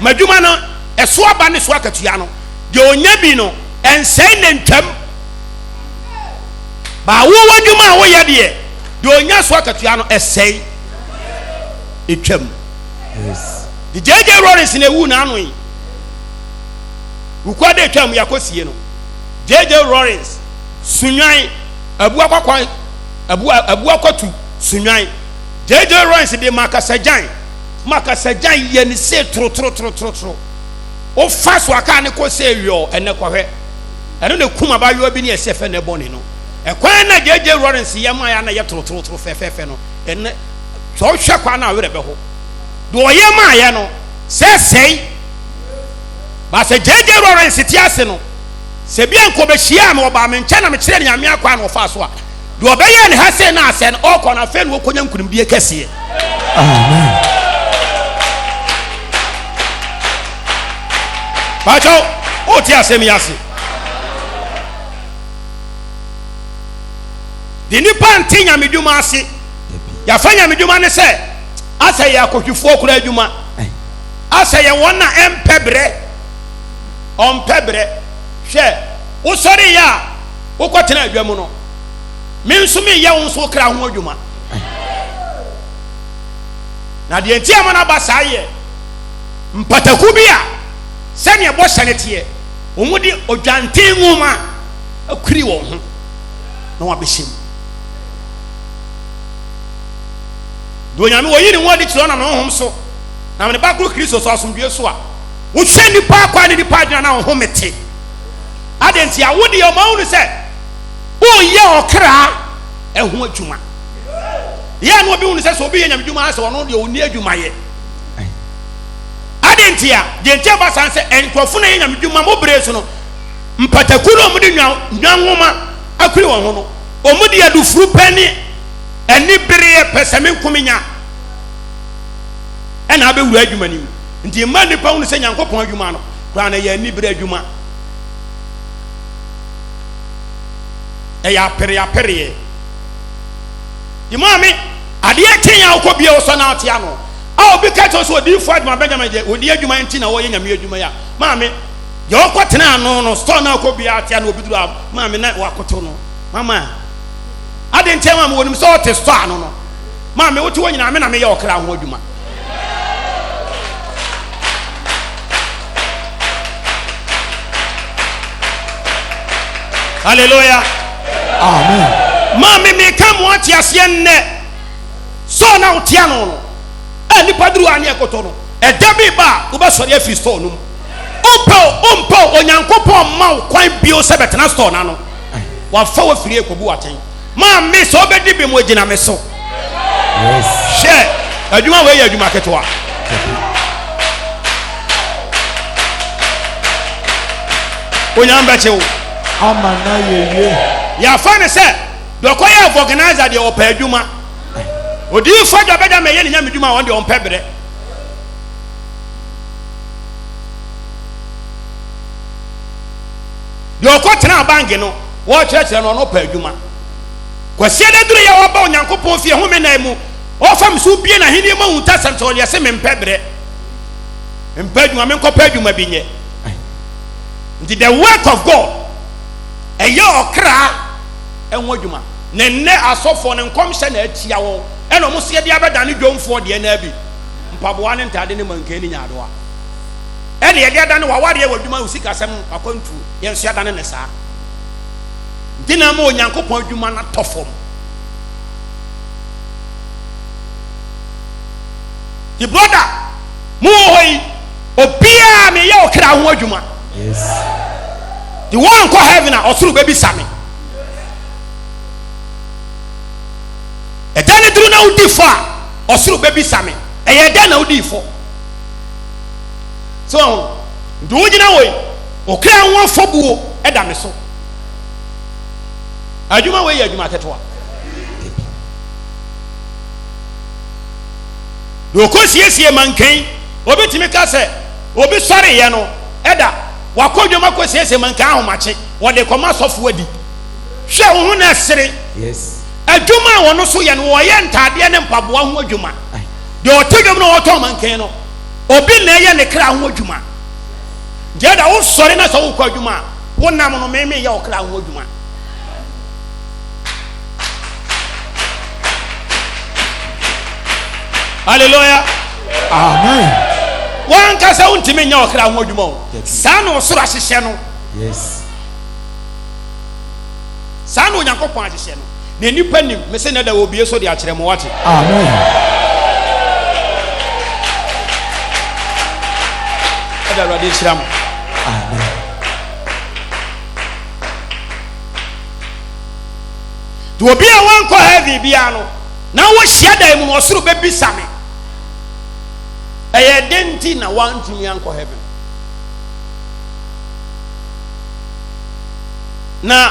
S2: M'adwuma no ɛso aba ne so akatua no, deɛ ɔnya bi no ɛnsɛe na ntwam. Ba wo w'adwuma a woyɛ deɛ, deɛ ɔnya so akatua no ɛsɛe, ɛtwam. De JJ Lawrence na ewu n'ano yi. Wukua de atwam yɛakɔsie no. JJ Lawrence Sunwan abu akwakwan abu abu akwatu Sunwan. JJ Lawrence de makasagyan makasagyan yɛ ne se torotorotorotoro. Wofa so aka ne kɔ sɛ wiɔ ɛnɛ kɔhwɛ. Ɛno na ekum abaayewa bi ne ɛsɛ fɛ na ɛbɔ ne no. Ɛkwan na JJ Lawrence yɛ maa ya na yɛ torotorotoro fɛfɛɛfɛ no. Ɛnɛ sɛ ɔhwɛ kwan na awerɛ bɛho. Deɛ ɔyɛ maa yɛ no sɛ sɛe. Ba sɛ JJ Lawrence te ase no, sɛ bi a nka ɔbɛhyiaa me, ɔbaa me nkyɛn na mekyerɛɛ no Nyame akwan na ɔfaa so a, deɛ ɔbɛyɛɛ ne ha sei na asɛe no, ɔrekɔ no afei na ɔkɔnya nkunimdie kɛseɛ.
S3: Amen.
S2: Pakyɛw, wote asɛm yi ase? De nipa nte nyamedwuma ase. Yɛafa nyamedwuma ne sɛ asɛ yɛ akɔhwifoɔ koraa adwuma. Asɛ yɛ wɔn a ɛmpɛ brɛ. Ɔmpɛ brɛ. Hwɛ, wosɔre yɛ a wokɔtena adwa mu no, me nso meyɛ wo nso wo kra ho adwuma. Na deɛ nti ama no aba saa yɛ mpataku bi a sɛdeɛ bɔhyɛ no teɛ, wɔde odwanten nwoma akuri wɔn ho na wɔabɛhyɛ mu. Deɛ Onyame wɔyi ne ho adi kyerɛ ɔnam ne honhom so, nam ne ba koro Kristo so asomdwoeɛ so a, wohwɛ nnipa akwan ne nnipa adwene a na wo ho mete. Adɛn nti a wo deɛ ɔma wohunu sɛ woreyɛ ɔkra ho adwuma. Yɛ a na obi hunu sɛ sɛ obi yɛ nyame dwuma sɛ ɔno deɛ ɔnni adwuma yɛ. Adɛn nti? ntia? Deɛ nti ɛba saa sɛ nkurɔfo na ɛyɛ nyame dwuma mo bere so no, mpataku no a wɔde nwa nwa nwoma akuri wɔn ho no, wɔde adufuru pɛ ne anibereɛ pɛ sɛ me nko menya ɛna abɛwura adwuma no mu. Nti mma nnipa hunu sɛ Nyankopɔn adwuma no koraa no ɛyɛ anibere adwuma. Ɛyɛ apereapereɛ. Nti maame, adeɛ kyen a wokɔ bie wosɔ na ate ano a obi ka kyerɛ sɛ odiyifoɔ adwuma Benjamin deɛ ɔni adwuma nti na wɔyɛ nyame adwuma yi a, maame, deɛ ɔkɔ tena ano no store na ɔkɔ bie ate ano obi duru a maame na wakoto no. Mama, ade nti maame wɔnim sɛ ɔte store ano no. Maame wote hɔ nyinaa me na meyɛ ɔkra ho adwuma. Hallelujah.
S3: Amen.
S2: Maame meka mo ate aseɛ nnɛ sɔɔ na wote ano no a nipa duru a ne ɛkɔtɔ no ɛda bi ba a wobɛsɔre afiri store no mu wopɛ o wompɛ o Onyankopɔn mma wo kwan bio sɛ bɛtena store no ano wafa wafiri ɛkɔbu atɛn Maame sɛ ɔbɛdi bem ogyina me so. Hwɛ adwuma wei yɛ adwuma ketewa. Onyame bɛkye wo.
S3: Ama na yɛwie.
S2: Yɛafa ne sɛ deɛ ɔkɔyɛ vulcanizer deɛ ɔpɛ adwuma. Odiyifoɔ adwa bɛda ma ɛyɛ ne nyame dwuma a ɔno deɛ ɔmpɛ brɛ. Deɛ ɔkɔ tenaa bank no wɔrekyerɛkyerɛ no ɔno pɛ adwuma. Kwasiada duru yɛ ɔba Onyankopɔn fie home nna mu ɔfa me so bie n'ahenni mu ahuntasɛm sɛ ɔyɛ se mempɛ brɛ mempɛ adwuma menkɔpɛ adwuma bi nyɛ. Nti the work of God ɛyɛ ɔkra ɛho adwuma. Na nnɛ asɔfoɔ no nkɔmhyɛ na atia wɔn ɛna wɔn so yɛde abɛdane dwomfoɔ deɛ no abi mpaboa ne ntaade ne mankan ne nyaadoa. Ɛna yɛde adane w'awareɛ, w'adwuma, wo sikasɛm, w'akwantuo, yɛn nso yɛadane no saa. Nti na ama Onyankopɔn adwuma no atɔ fam. Nti brɔda, mo wɔ hɔ yi, obiara meyɛ ɔkra ho adwuma.
S3: Yes.
S2: Nti wɔankɔ heaven a, ɔsoro bɛbisa me. Ɛda no duru na wodi fɔ a, ɔsoro bɛbisa me. Ɛyɛ dɛn na wodii fɔ? So wahu? Nti wogyina hɔ yi, ɔkra ho afɔbuo da me so. Adwuma wei yɛ adwuma ketewa. Deɛ ɔkɔ siesie mankan, obi tumi ka sɛ obi sɔreyɛ no ɛda wakɔ dwom akɔ siesie mankan ahomakye, wɔde kɔma asɔfo adi. Hwɛ wo ho na ɛsere.
S3: Yes.
S2: Adwuma a wɔn so yɛ no, wɔyɛ ntaadeɛ ne mpaboa ho adwuma. Deɛ ɔte dwom na ɔtɔn mankan no, Obi na ɛyɛ ne kra ho adwuma. Nti ɛda wosɔre na sɛ wokɔ adwuma a, wonam no me meyɛ wo kra ho adwuma. Hallelujah.
S3: Amen.
S2: Wankasa wontumi nyɛ ɔkra ho adwuma o. Saa na ɔsoro ahyehyɛ no.
S3: Yes.
S2: Saa na Onyankopɔn ahyehyɛ no. Na nnipa nim. Mese nnɛ da wɔbue so de akyerɛ mo, wate?
S3: Amen.
S2: Ɛda Awurade nhyira mo.
S3: Amen.
S2: Nti obi a wankɔ heaven biara no, na wɔ hyiadan mu no, ɔsoro bɛbisa me. Ɛyɛ den nti na wantumi ankɔ heaven. Na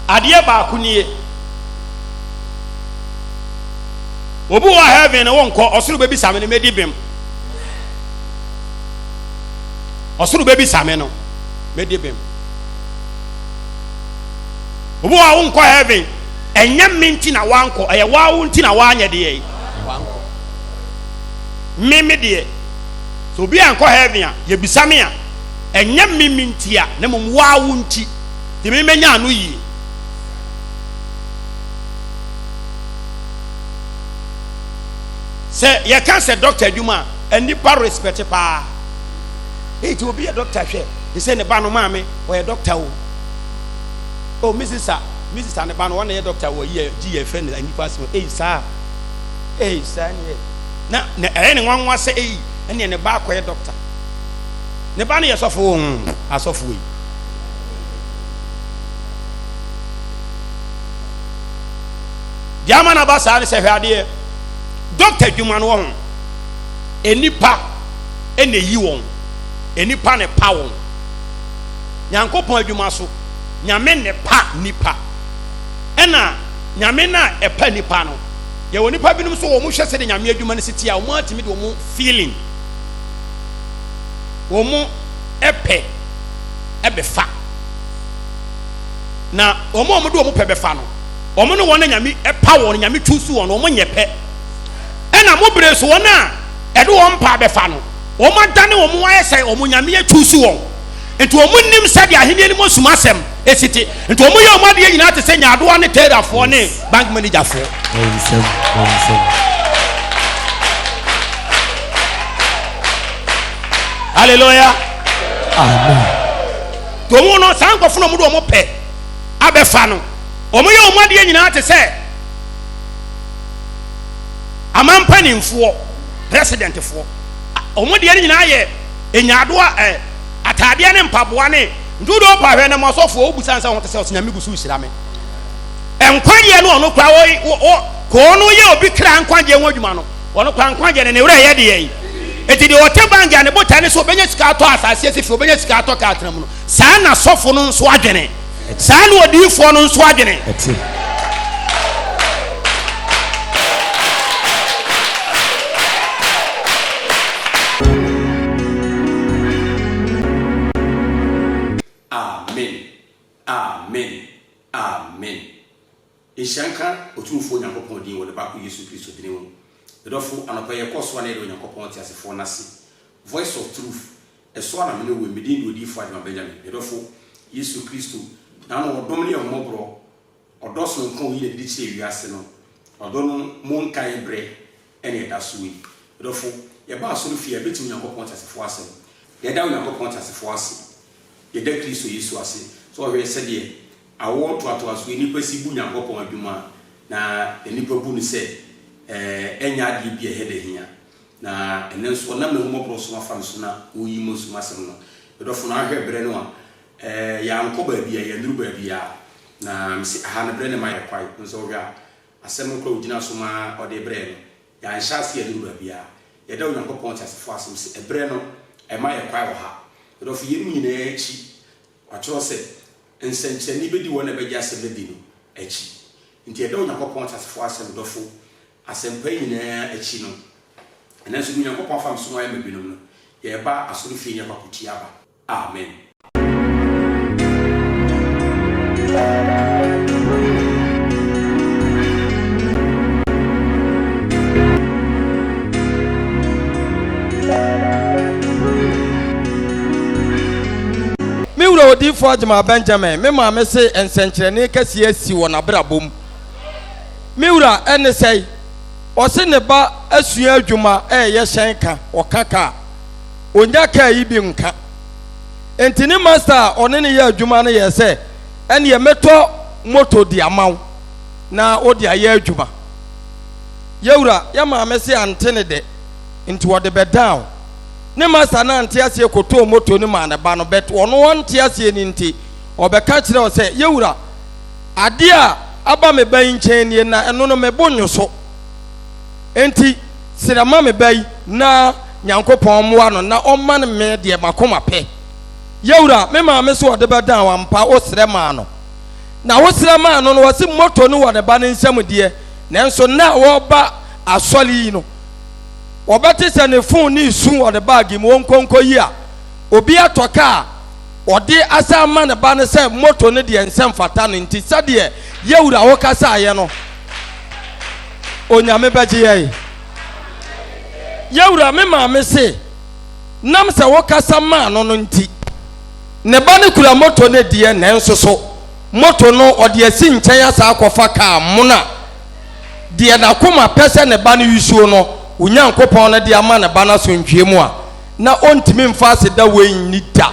S2: adeɛ baako nie, obi wɔ heaven no wonkɔ, ɔsoro bɛbisa me no mɛdi bem. Ɔsoro bɛbisa me no mɛdi bem. Obi wɔ a wonkɔ heaven, ɛnyɛ me nti na wankɔ, ɛyɛ wawo nti na wanyɛ deɛ wankɔ. Me me deɛ, sɛ obi ankɔ heaven a, yɛbisa me a, ɛnyɛ me me nti a, na mmom wawo nti. Nti me mɛnya ano yie. Sɛ yɛka sɛ doctor adwuma a, nnipa respect paa. Nti obi yɛ doctor hwɛ, te sɛ ne ba no maame, ɔyɛ doctor o. Oh, me sister, me sister ne ba no, ɔna yɛ doctor wɔ yɛ gye yɛ fɛ ne nnipa asɛm. Ei saa, ei saa ne yɛ. Na na ɛyɛ ne nwanwa sɛ ei, ɛne ne ba akɔyɛ doctor. Ne ba no yɛ sɔfo o, hmm, asɔfo yi. Deɛ ama no aba saa ne sɛ hwɛ adeɛ, dɔkta adwuma no wɔ ho, nnipa na ɛyi wɔn. Nnipa na ɛpa wɔn. Nyankopɔn adwuma so, Nyame na ɛpa nnipa. Ɛna Nyame no a ɛpa nnipa no, yɛwɔ nnipa binom nso wɔn hwɛ sɛdeɛ Nyame adwuma no si teɛ a, wɔn atumi de wɔn feeling, wɔn pɛ ɛbɛfa. Na wɔn a wɔde wɔn pɛ bɛfa no, wɔn ne wɔn a Nyame ɛpa wɔn, Nyame choose wɔn no, wɔn nyɛ pɛ. Ɛna mo bere so wɔn a ɛde wɔn pɛ abɛfa no, wɔn adane wɔn ho ayɛ sɛ wɔn Nyame achuusu wɔn. Nti wɔn nnim sɛdeɛ ahennie no mu asum asɛm esi te. Nti wɔn yɛ wɔn adeɛ nyinaa te sɛ nyaadoa ne tailorfoɔ ne bank managerfoɔ. Hallelujah.
S3: Amen.
S2: Nti wɔn no saa nkurɔfoɔ na wɔn de wɔn pɛ abɛfa no, wɔn yɛ wɔn adeɛ nyinaa te sɛ Amanpanimfoɔ, presidentfoɔ, wɔn deɛ no nyinaa yɛ nyaadoa ɛ ataadeɛ ne mpaboa ne nti wode ɔpa hwɛ na mo asɔfoɔ wobusa nsa ho te sɛ ɔsɛ nyame gu so hyira me nkwagyeɛ no ɔno kora wɔ kɔɔ no yɛ obi kra nkwagyeɛ ho adwuma no ɔno kora nkwagyeɛ no ne werɛ yɛ deɛ yi eti deɛ ɔte bank a ne botae ne sɛ ɔbɛnya sika atɔ asase asi fie ɔbɛnya sika atɔ kaa tena mu no saa na sɔfo no nso adwene Saa na odiyifoɔ no nso adwene.
S1: Amen Amen Amen Nhyira nka Otumfoɔ Nyankopɔn din wɔ ne Ba ko Yesu Kristo dini mu. Medɔfo, anɔpa yi yɛkɔ so a na yɛda Onyankopɔn teasefoɔ no ase. Voice of Truth, Ɛso ara na me ne wo yi, me din de Odiyifoɔ Agyemang Benjamin, me dɔfo, Yesu Kristo, n'ano ɔdom ne ahummɔborɔ, ɔdɔ sononko a ɔyii no adi de kyerɛɛ wiase no, ɔdɔ no mu nkaeɛ berɛ na ɛda soɔ yi. Me dɔfo, yɛba asɔrefie a, yɛbɛtie Onyankopɔn teasefoɔ asɛm. Yɛda Onyankopɔn teasefoɔ ase. Yɛda Kristo Yesu ase sɛ ɔhwɛɛ sɛdeɛ awoɔ ntoatoasoɔ yi nnipa si bu Nyankopɔn adwuma na nnipa bu no sɛ ɛnyɛ adeɛ bi a ɛhɛ da hia. Na ɛnnɛ nso ɔnam n'ahummɔborɔ so afa me so na ɔreyi mo asum asɛm no. Me dɔfo no, ahwɛ berɛ no a, ɛɛ, yɛankɔ baabi a, yɛannuru baabi a, na mese aha no berɛ no ma yɛ kwae. Wohu sɛ wohwɛ a, asɛm no koraa a ɔgyina so ma ɔde brɛɛ no, yɛanhyɛ aseɛ annuru baabi a. Yɛda Onyankopɔn teasefoɔ ase, mese ɛberɛ no, ɛma yɛ kwae wɔ ha. Me dɔfo, yeinom nyinaa akyi, wɔatwerɛ sɛ, Nsɛnkyerɛnne bɛdi wɔn a ɛbɛgye asɛm no adi no akyi. Nti yɛda Onyankopɔn teasefoɔ ase, me dɔfo, Asɛmpa yi nyinaa akyi no, ɛnnɛ nso deɛ Onyankopɔn afa me so ayɛ ma binom no, yɛreba asɔrefie ne akɔ akɔtie aba. Amen.
S4: Me wura Odiyifoɔ Agyemang Benjamin, me maame se nsɛnkyerɛnne kɛseɛ asi wɔ n'abrabɔ mu. Me wura, ɛne sɛe? Ɔse ne ba asua adwuma ɛɛyɛ hyɛn ka, ɔka kaa. Ɔnya kaa yi bi nka. Enti ne master a ɔne no yɛ adwuma no yɛɛ sɛ, ɛneɛ mɛtɔ moto de ama wo na wode ayɛ adwuma. Yɛwura, yɛ maame se ante ne dɛ, nti ɔde bɛdaa wo. Ne master no ante aseɛ kɔtɔɔ moto no maa ne ba no, but ɔno ɔnte aseɛ no nti, ɔbɛka kyerɛɛ wo sɛ, yɛwura, Adeɛ a aba me ba yi nkyɛn nie, na ɛno no me bo nnwo so. Enti srɛ ma me ba yi na Nyankopɔn mmoa no na ɔmma no me deɛ m'akoma pɛ. Yawura, me maame se ɔde bɛdan wo ampa, wo srɛ maa no. Na wo srɛ maa no no, ɔse moto no wɔ ne ba no nsam deɛ, nanso nnɛ a wɔreba asɔre yi no, wɔbɛte sɛ ne fon no resu wɔ ne baage mu, ɔnkɔ nkɔyi a, obi atɔ kaa. ɔde asan ama ne ba no sɛ moto no deɛ nsɛ mfata no nti sɛdeɛ yɛwura wo kasaeɛ no Onyame bɛgye yɛn. Yɛwura me maame se nam sɛ wo kasa maa no no nti ne ba no kura moto no deɛ nanso so moto no ɔde asi nkyɛn asa akɔfa kaa mona deɛ n'akoma pɛ sɛ ne ba no yusuo no Onyankopɔn no de ama ne ba no asomdwie mu a na ɔntumi mfa aseda wei nni da.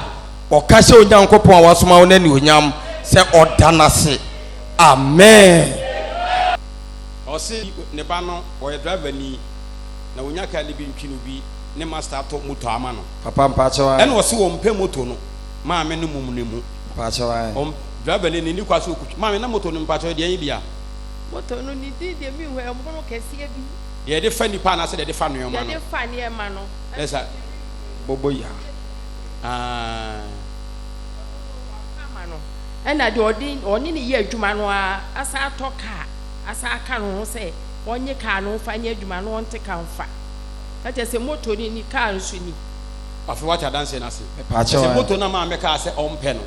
S4: Ɔka hyɛ Onyankopɔn a wasoma wo no anuonyam sɛ ɔda no ase. Amen.
S1: Ɔse ne ba no ɔyɛ driver ni na onya car no bi ntwi no bi ne master atɔ motor ama no.
S4: Papa mpakyɛw ae.
S1: Ɛna ɔse ɔmpɛ motor no maame no mum ne mu.
S4: Mpakyɛw ae.
S1: Ɔm driver ni no nni kwa sɛ ɔkutwi maame na motor no mpakyɛw deɛn bia.
S5: Motor no ne din deɛ menhu ɛmono kɛseɛ bi.
S1: Deɛ yɛde fa nnipa anaasɛ deɛ yɛde fa nnoɔma no.
S5: Deɛ yɛde fa nneɛma no.
S1: Ɛsa.
S4: Bobo ya.
S1: Aah.
S5: Ɔno no waka ama no ɛna deɛ ɔde ɔne no yɛ adwuma no ara asan atɔ kaa asan aka ne ho sɛ ɔnye kaa no mfa nyɛ adwuma na ɔnte ka mfa. Na kyerɛ sɛ moto no ni kaa nso ni.
S1: Afei wate adanseɛ no ase.
S4: Mepaakyɛw
S1: Sɛ
S4: ɛ.
S1: moto no a maame kaa sɛ ɔmpɛ no,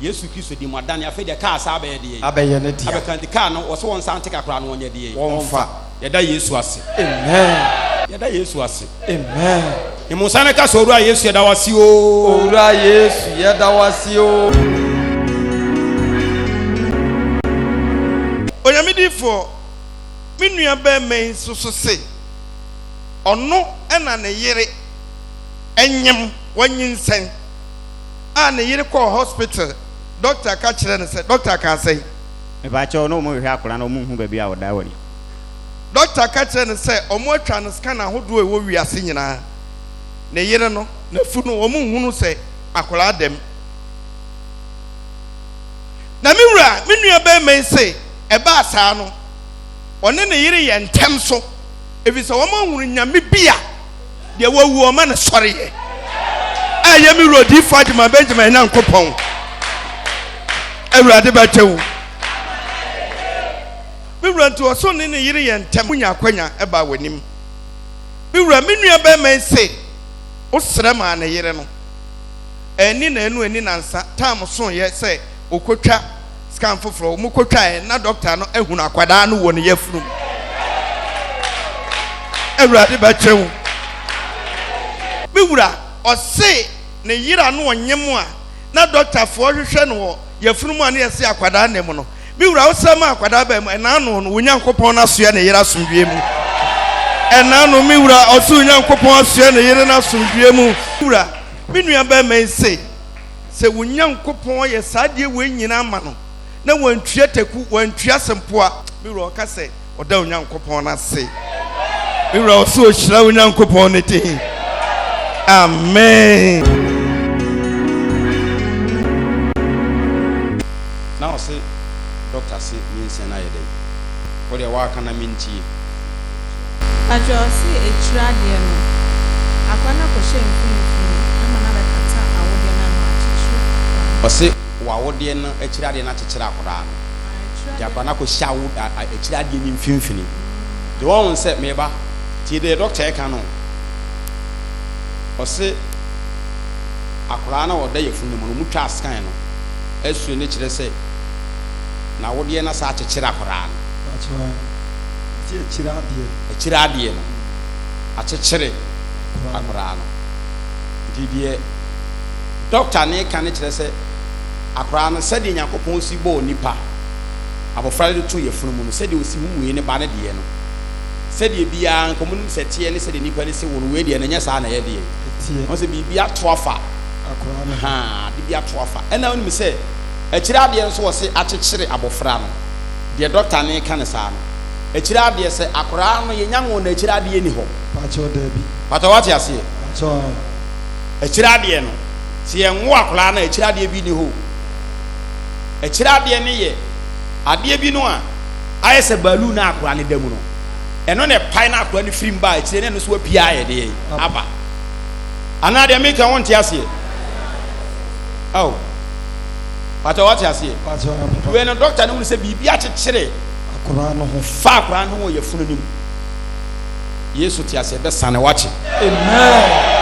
S1: Yesu Kristo di mu adane. Afei deɛ kaa saa abɛyɛ deɛn?
S4: Abɛyɛ ne dea.
S1: Abɛka nti kaa no wɔse wɔnsan nte ka koraa no wɔnyɛ deɛn?
S4: Wɔmfa.
S1: Yɛda Yesu ase.
S4: Amen.
S1: Yɛda Yesu ase.
S4: Amen.
S1: Emu nsa no ka sɛ, Owura Yesu yɛda wo ase oo.
S4: Owura Yesu yɛda wo ase oo.
S6: Onyame difoɔ, me nua barima yi nso so se ɔno na ne yere nyem, wanyinsɛn a ne yere kɔɔ hospital, doctor ka kyerɛ no sɛ, doctor kaa sɛn?
S7: Mepakyɛw, na wɔn hwehwɛ akwadaa no, wɔn nhu baabi a ɔda wɔ ni.
S6: Dɔkta ka kyerɛɛ no sɛ wɔatwa no scan ahodoɔ a ɛwɔ wiase nyinaa. Ne yere no, n'afu no, wɔnhunu sɛ akwadaa da mu. Na me wura, me nua barima yi se ɛbaa saa no, ɔne ne yere yɛ ntɛm so, ɛfiri sɛ wɔahunu nyame bi a deɛ wawu ɔma no sɔreɛ, a ɛyɛ me wura Odiyifoɔ Agyeman Benjamin Nyankopɔn. Awurade bɛkyɛ wo. Me wura nti ɔso ne ne yere yɛ ntɛm nya akwanya baa w'anim. Me wura, me nua barima yi se wo srɛ maa ne yere no. Anni naanu anni nansa, time soeɛ sɛ ɔkɔtwa scan foforɔ. Wɔn kɔtwaeɛ na dɔkta no ahunu akwadaa no wɔ ne yafunu mu. Awurade bɛkyɛ wo. Me wura, ɔse ne yere a na ɔnyem a na dɔktafoɔ hwehwɛ no wɔ yafunu mu a na yɛse akwadaa nna mu no, Me wura, wo srɛ ma akwadaa baa mu, ɛna ano no, wo Nyankopɔn no asoɛ ne yere asomdwoeɛ mu. Ɛna ano, me wura, ɔsoro Nyankopɔn asoɛ ne yere no asomdwoeɛ mu. Me wura, me nua barima yi se, sɛ wo Nyankopɔn yɛ saa adeɛ wei nyinaa ma no, na wantua taku, wantua sempoa, me wura, ɔka sɛ, Ɔda Onyankopɔn ase. Me wura ɔsɛ ɔhyira Onyankopɔn ne din. Amen.
S1: Na ɔse doctor se nyinsɛn no ayɛ dɛn? Wo deɛ woaka na mentie.
S8: Pakyɛ ɔse akyire adeɛ no akora no akɔhyɛ mfimfini ama no abɛkata awodeɛ no ano akyekyere akora no.
S1: Ɔse w'awodeɛ no akyire adeɛ no akyekyere akwadaa no. Nti akwadaa no akɔhyɛ awo a a akyire adeɛ no mfimfini. Nti wɔn sɛ meba tie deɛ dɔkta ɛka no. Ɔse akwadaa no a ɔda yafunu no mu no wɔn twaa scan no x-ray no kyerɛ sɛ n'awodeɛ no asa akyekyere akwadaa no.
S3: Ɔse akyire adeɛ.
S1: Akyire adeɛ no akyekyere akwadaa no. Nti deɛ dɔkta no reka no kyerɛ sɛ. Akwadaa no, sɛdeɛ Nyankopɔn si bɔɔ nipa, abɔfra no de too yafunu mu no, sɛdeɛ ɔsi hu wei ne ba no deɛ no, sɛdeɛ biara nka wɔnim sɛ ɛteɛ ne sɛdeɛ nipa no si wo no, wei deɛ no ɛnyɛ saa na ɛyɛ deɛ.
S3: Ɛteɛ.
S1: Wɔn sɛ biribi ato afa.
S3: Akwadaa no ho.
S1: Haa, ade bi ato afa. Ɛna wonim sɛ, akyire adeɛ nso wɔse akyekyere abɔfra no, deɛ dɔkta no reka no saa no, akyire adeɛ sɛ akwadaa no yɛnya nwoo no akyire adeɛ nni hɔ.
S3: Pakyɛw daabi.
S1: Pakyɛw wate aseɛ?
S3: Pakyɛw ae.
S1: Akyire adeɛ no. Sɛ yɛnwo akwadaa no a, akyire adeɛ bi nni hɔ o. Akyire adeɛ no yɛ adeɛ bi no a ayɛ sɛ balloon no a akwadaa no da mu no. Ɛno na ɛpae na akwadaa no firi mu ba a, akyire no ɛno nso apue ayɛ deɛ aba. Anaa deɛ meka wonte aseɛ? Ao, pata wate aseɛ? Wei no dɔkta no hunu sɛ biribi akyekyere
S3: akwadaa no ho.
S1: Fa akwadaa no ho wɔ yafunu no mu. Yesu te ase ɛbɛsane wakye.
S4: Amen.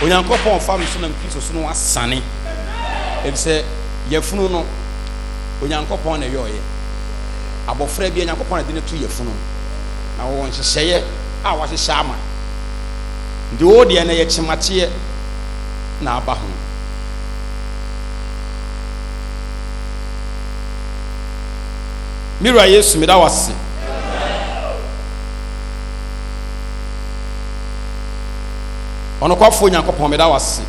S1: Onyankopɔn fa me so nam Kristo so no asane. Efisɛ yafunu no Onyankopɔn na ɛyɛ ɔyɛ. Abɔfra bi Onyankopɔn na de no to yafunu na wɔwɔ nhyehyɛeɛ a wahyehyɛ ama. Nti wo deɛ no yɛ kyemateɛ na aba ho. Me wura Yesu, meda wo ase. Ɔnokwafoɔ Nyankopɔn, meda wo ase.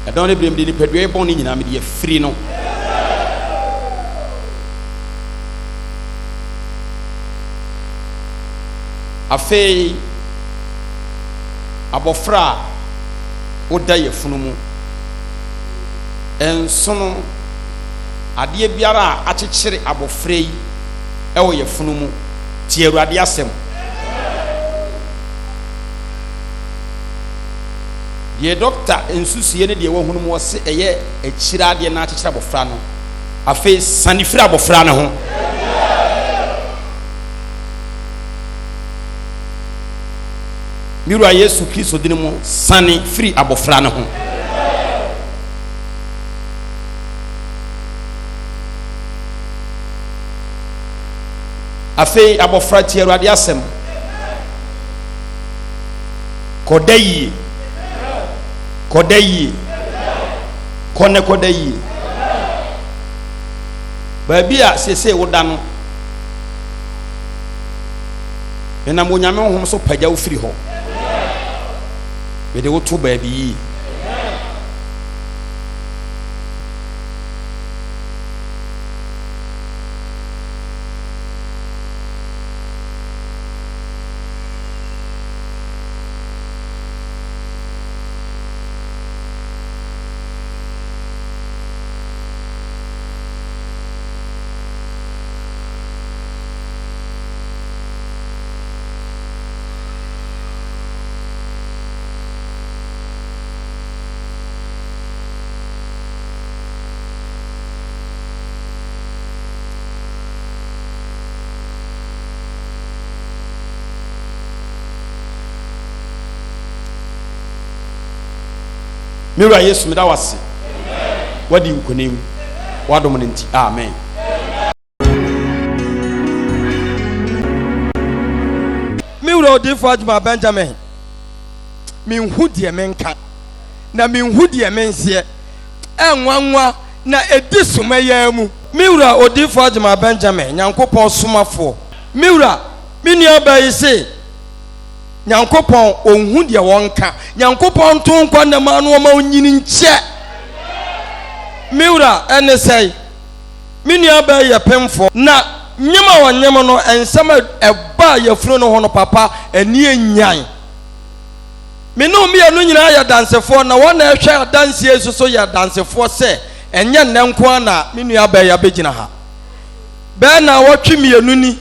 S1: Ɛdɔn ne berɛ mede nipadua yi bɔne nyinaa mede afiri no. Afei, abɔfra a woda yafunu mu Nsono, adeɛ biara a akyekyere abɔfra yi wɔ yafunu mu, tie Awurade asɛm. Deɛ dɔkta nsusuiɛ ne deɛ wahunu mu ɔse ɛyɛ akyire adeɛ na akyekyere abɔfra no. Afei sane firi abɔfra no ho. Me wura Yesu Kristo dini mu, sane firi abɔfra no ho. Afei abɔfra tie Awurade asɛm. Kɔda yie. Kɔda yie. Kɔ ne kɔda yie. Baabi a seesei woda no, menam Onyame honhom so pagya wo firi hɔ. Mede wo to baabi yie. Me wura Yesu meda wase. Wadi nkonim. Wadom no nti. Amen.
S4: Me wura odiyifoɔ Adwuma Benjamin, menhu deɛ menka, na menhu deɛ menseɛ. Ɛnwanwa na ɛdi soma yi ara mu. Me wura odiyifoɔ Adwuma Benjamin, Nyankopɔn somafoɔ. Me wura, me nuabaa yi se, Nyankopɔn, ɔnhu deɛ ɔnka. Nyankopɔn nto nkwa nna mu ano ɔma ɔnyini nkyɛ. Me wura, ɛne sɛe? Me nuabaa yi yɛ pemfoɔ, na nyem a ɔnyem no, nsɛm a ɛbaa yafunu no ho no, papa, ani anyan. Me ne wo mmienu nyinaa yɛ adansefoɔ, na wɔn a ɛhwɛ adanseɛ yi nso so yɛ adansefoɔ sɛ ɛnyɛ nnɛ nko ara na me nuabaa yi abɛgyina ha. Bɛyɛ nnawɔtwe mmienu ni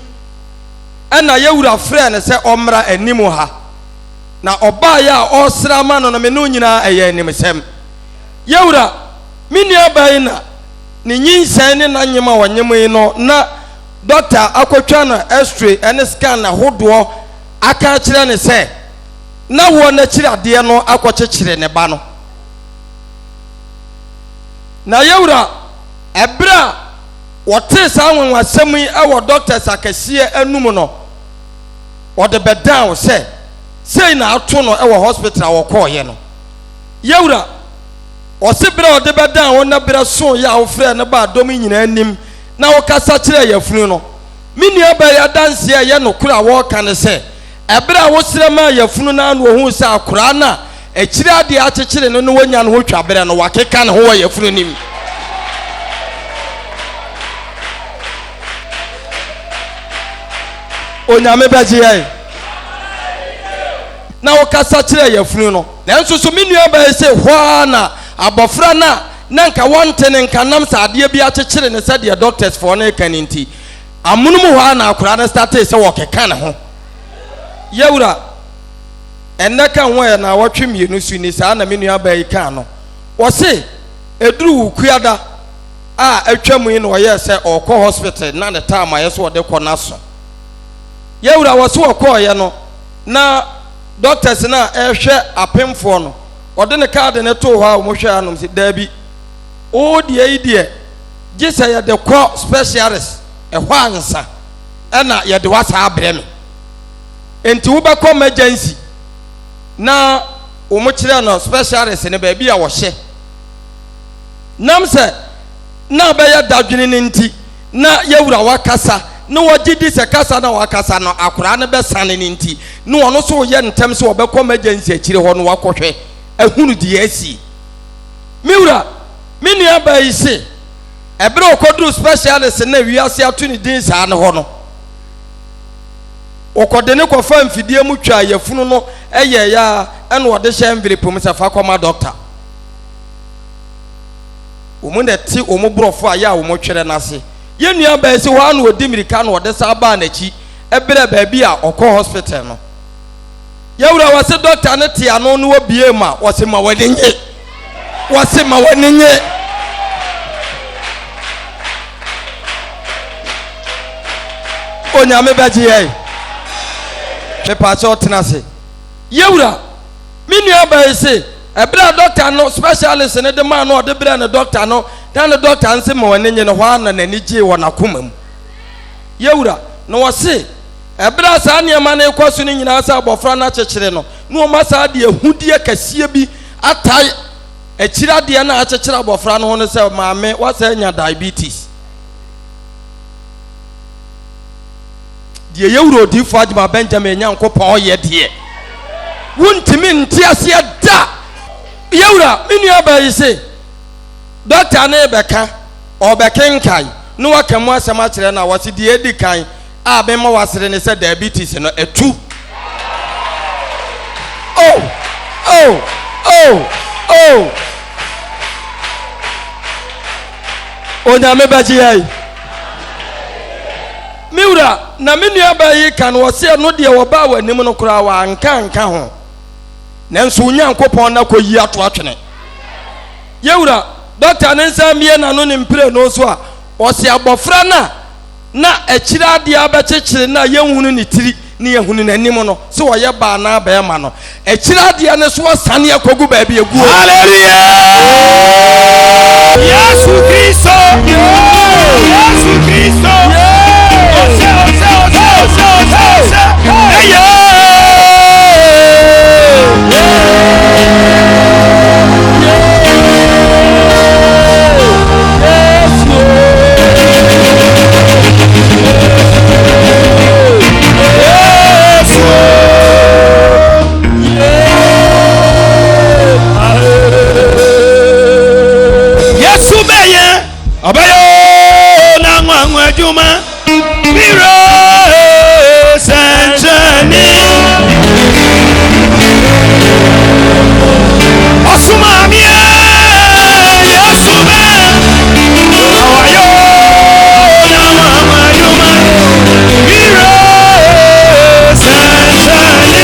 S4: ɛna yɛn wura frɛɛ no sɛ ɔmmra anim ha, na ɔbaeɛ a ɔresrɛ ama no no, me ne wo nyinaa ɛyɛ animsɛm. Yɛn wura, me nuabaa yi na ne nyinsɛn ne n'anyem a ɔnyemee no na dɔkta akɔtwa no x-ray ne scan ahodoɔ aka akyerɛ no sɛ n'awoɔ no akyiri adeɛ no akɔkyekyere ne ba no. Na yɛwura, ɛberɛ a wɔtee saa anwanwasɛm yi wɔ dɔktas akɛseɛ anum no, wɔde bɛdan wo sɛ sei na ato no wɔ hospital a wɔkɔɔeɛ no. Yɛwura, Ɔse berɛ a ɔde bɛdan wo na berɛ sooeɛ a wofrɛɛ no baa dɔm yi nyinaa anim na wokasa kyerɛɛ yafunu no. Me nuabaa yi adanseɛ a ɛyɛ nokorɛ a wɔreka ne sɛ, ɛberɛ a wosrɛ maa yafunu no ara na ɔhuu sɛ akoraa no a akyire adeɛ akyekyere no na wanya ne ho twa berɛ no, wakeka ne ho wɔ yafunu no mu. Onyame bɛgye yɛn. Na wokasa kyerɛɛ yafunu no. Nanso so me nuabaa yi se hɔ ara na abɔfra no a na anka wɔnte ne nka nam sɛ adeɛ bi akyekyere no sɛdeɛ doctors foɔ no reka no nti, amonom hɔ ara na akwadaa no startee sɛ wɔkeka ne ho. Yawura, ɛnnɛ ka ho a ɛyɛ naawɔtwe mmienu so ni, saa na me nuabaa yi kaa no. Ɔse ɛduru Wukuada a atwam yi na ɔyɛɛ sɛ ɔrekɔ hospital na ne time ayɛ sɛ ɔde kɔ no aso. Yawura, wɔse ɔkɔɔeɛ no na Doctors no a ɛrehwɛ apemfoɔ no, ɔde ne kaade no too hɔ a wɔhwɛɛ anom sɛ, Daabi, wo deɛ yi deɛ, gye sɛ yɛde kɔ specialist ɛhɔ ansa ɛna yɛde wo asan abrɛ me. Enti wobɛkɔ emergency na wɔkyerɛ no specialist no baabi a wɔhyɛ. Nam sɛ na abɛyɛ dadwene no nti, na yɛwura wakasa na wɔgye di sɛ kasa na wakasa no akoraa no bɛsane no nti na ɔno nso reyɛ ntɛm sɛ ɔbɛkɔ emergency akyire hɔ no wakɔhwɛ ahunu deɛ asi. Me wura, me nuabaa yi se ɛberɛ a ɔkɔduru specialist no a wiase ato ne din saa no hɔ no, wɔkɔde no kɔfaa mfidie mu twaa yafunu no yɛeɛ ara ɛna ɔde hyɛ envelope mu sɛ fa kɔma doctor. Wɔn na ɛte wɔn borɔfo a yɛ a wɔtwerɛ no ase. Yɛn nua baa si hɔ ara na ɔdi mmirika na ɔde san baa n'akyi brɛɛ baabi a ɔkɔ hospital no. Yɛwura wɔse dɔkta no te ano na wɔbie ma wɔse ma w'ani nye. Wɔse ma w'ani nye. Onyame bɛgye yɛn. Mepaakyɛw tena ase. Yɛwura, me nua baa yi se, ɛberɛ a dɔkta no, specialist no de maa no ɔde brɛɛ no dɔkta no, na ne dɔkta no se ma w'ani nye no, hɔ ara na n'ani gyee wɔ n'akoma mu. Yɛwura, na wɔse, Ɛberɛ a saa nneɛma no rekɔ so no nyinaa sɛ abɔfra no akyekyere no, na wɔma saa de ahudeɛ kɛseɛ bi atae akyiri adeɛ no a akyekyere abɔfra no ho no sɛ, Maame, woasan anya diabetes. Deɛ yɛ wura odiyifoɔ Agyemang Benjamin Nyankopɔn yɛ deɛ, wontumi nte aseɛ da. Yɛwura, me nuabaa yi se, dɔkta no rebɛka, ɔrebɛkenkan, na waka mu asɛm akyerɛ no a, wɔse deɛ edi kan, a mema wasere ne sɛ diabetes no atu. Oh, oh, oh, oh. Onyame bɛgye yɛn. Me wura, na me nuabaa yi ka no ɔse ɛno deɛ wɔbaa w'anim no koraa wanka anka ho. Nanso Onyankopɔn na kɔyi ato atwene. Yɛwura, dɔkta ne nsa mmie n'ano ne mprenu so a, ɔse abɔfra no a na akyiri adeɛ abɛkyekyere no a yɛnhunu ne tiri ne yɛhunu n'anim no sɛ ɔyɛ baa anaa bɛrima no, akyiri adeɛ no so asane akɔgu baabi aguo.
S2: Hallelujah! Yesu Kristo, Yesu Kristo, ose, ose, ose, ose, ose, ose, eye. Yesu bɛyɛ ɔbɛyɛ na nwanwa adwuma biro sɛnkyerɛnne ɔsoma meɛ Yesu bɛyɛ ɔwayɛ na nwanwa adwuma biro sɛnkyerɛnne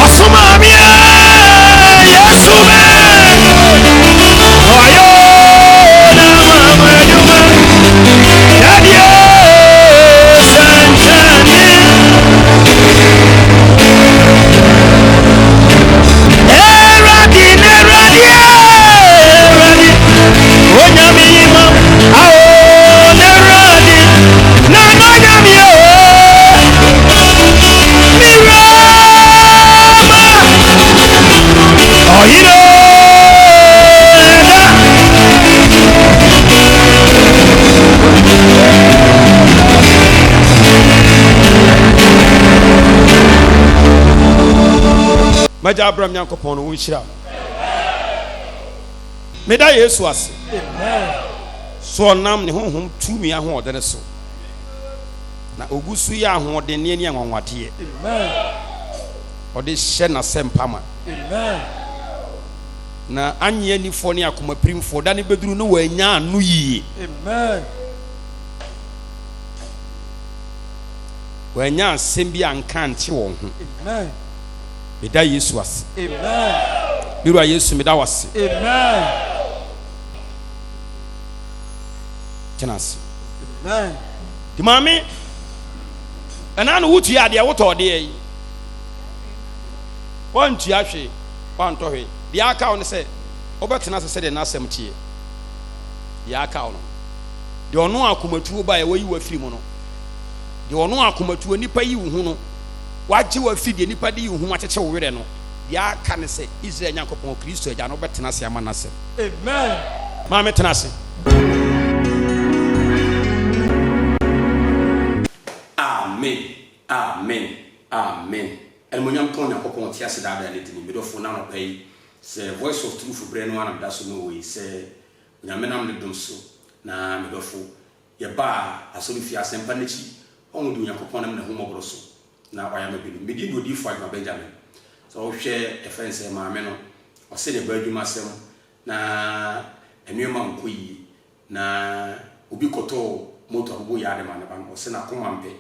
S2: ɔsoma meɛ Yesu bɛyɛ ɔwayɛ na nwanwa adwuma yɛdeɛ sɛnkyerɛnne Awurade na Awurade Awurade Onyame yi ma ao na Awurade na n'Onyame o me wura ma ɔyere ɛda. M'agya Abraham Nyankopɔn no, ɔnhyira wo. Meda Yesu ase sɛ ɔnam ne honhom tumi ahoɔdene so na ogu so yɛ ahoɔdenneɛ ne anwanwadeɛ. Ɔde hyɛ n'asɛmpa ma. Na annye anifoɔ ne akomapirimfoɔ da no bɛduru no wɔanya ano yie. Wɔanya asɛm bi anka ankye wɔn ho. Meda Yesu ase. Me wura Yesu, meda wo ase. Tena ase. Nti maame, ɛna no wotua adeɛ wotɔ adeɛ yi. Wantua hwee, wantɔ hwee. Deɛ aka wo ne sɛ wobɛtena ase sɛdeɛ n'asɛm teɛ. Deɛ aka wo no. Deɛ ɔno akomatuo baeɛ wayi wo afiri mu no. Deɛ ɔno akomatuo nipa yi wo ho no. Wagye wo afiri deɛ nnipa de yi wo ho akyekye wo werɛ no, deɛ aka ne sɛ Israel Nyankopɔn, Kristo Agya no, wobɛtena ase ama N'asɛm.
S3: Amen.
S1: Maame tena ase. Amen Amen Amen Animuonyam nka Onyankopɔn ɔte ase daa daa ne dini. Me dɔfo na anɔpa yi sɛ Voice of Truth berɛ no ara na meda so ne wɔ yi sɛ Onyame nam ne dom so na me dɔfo Yɛbaa asɔrefie asɛmpa no akyi, wɔn de Onyankopɔn nam n'ahummɔborɔ so na wayɛ ama binom. Me din de Odiyifoɔ Adwuma Benjamin. Sɛ wohwɛ yɛfrɛ no sɛ maame no, ɔse ne ba adwumasɛm na nnoɔma nkɔ yie na obi kɔtɔɔ moto abobo yaade ma ne ba no, ɔse n'akoma mpɛ.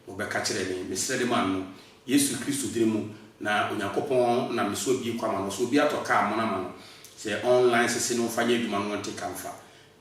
S1: Na ɔbɛka kyerɛɛ me, mesrɛ de maa no, Yesu Kristo dini mu, na Onyankopɔn nam me so abue kwan ama no, sɛ obi atɔ kaa mono ama no, sɛ ɔnline sese no mfa nyɛ adwuma no ɔnte ka mfa.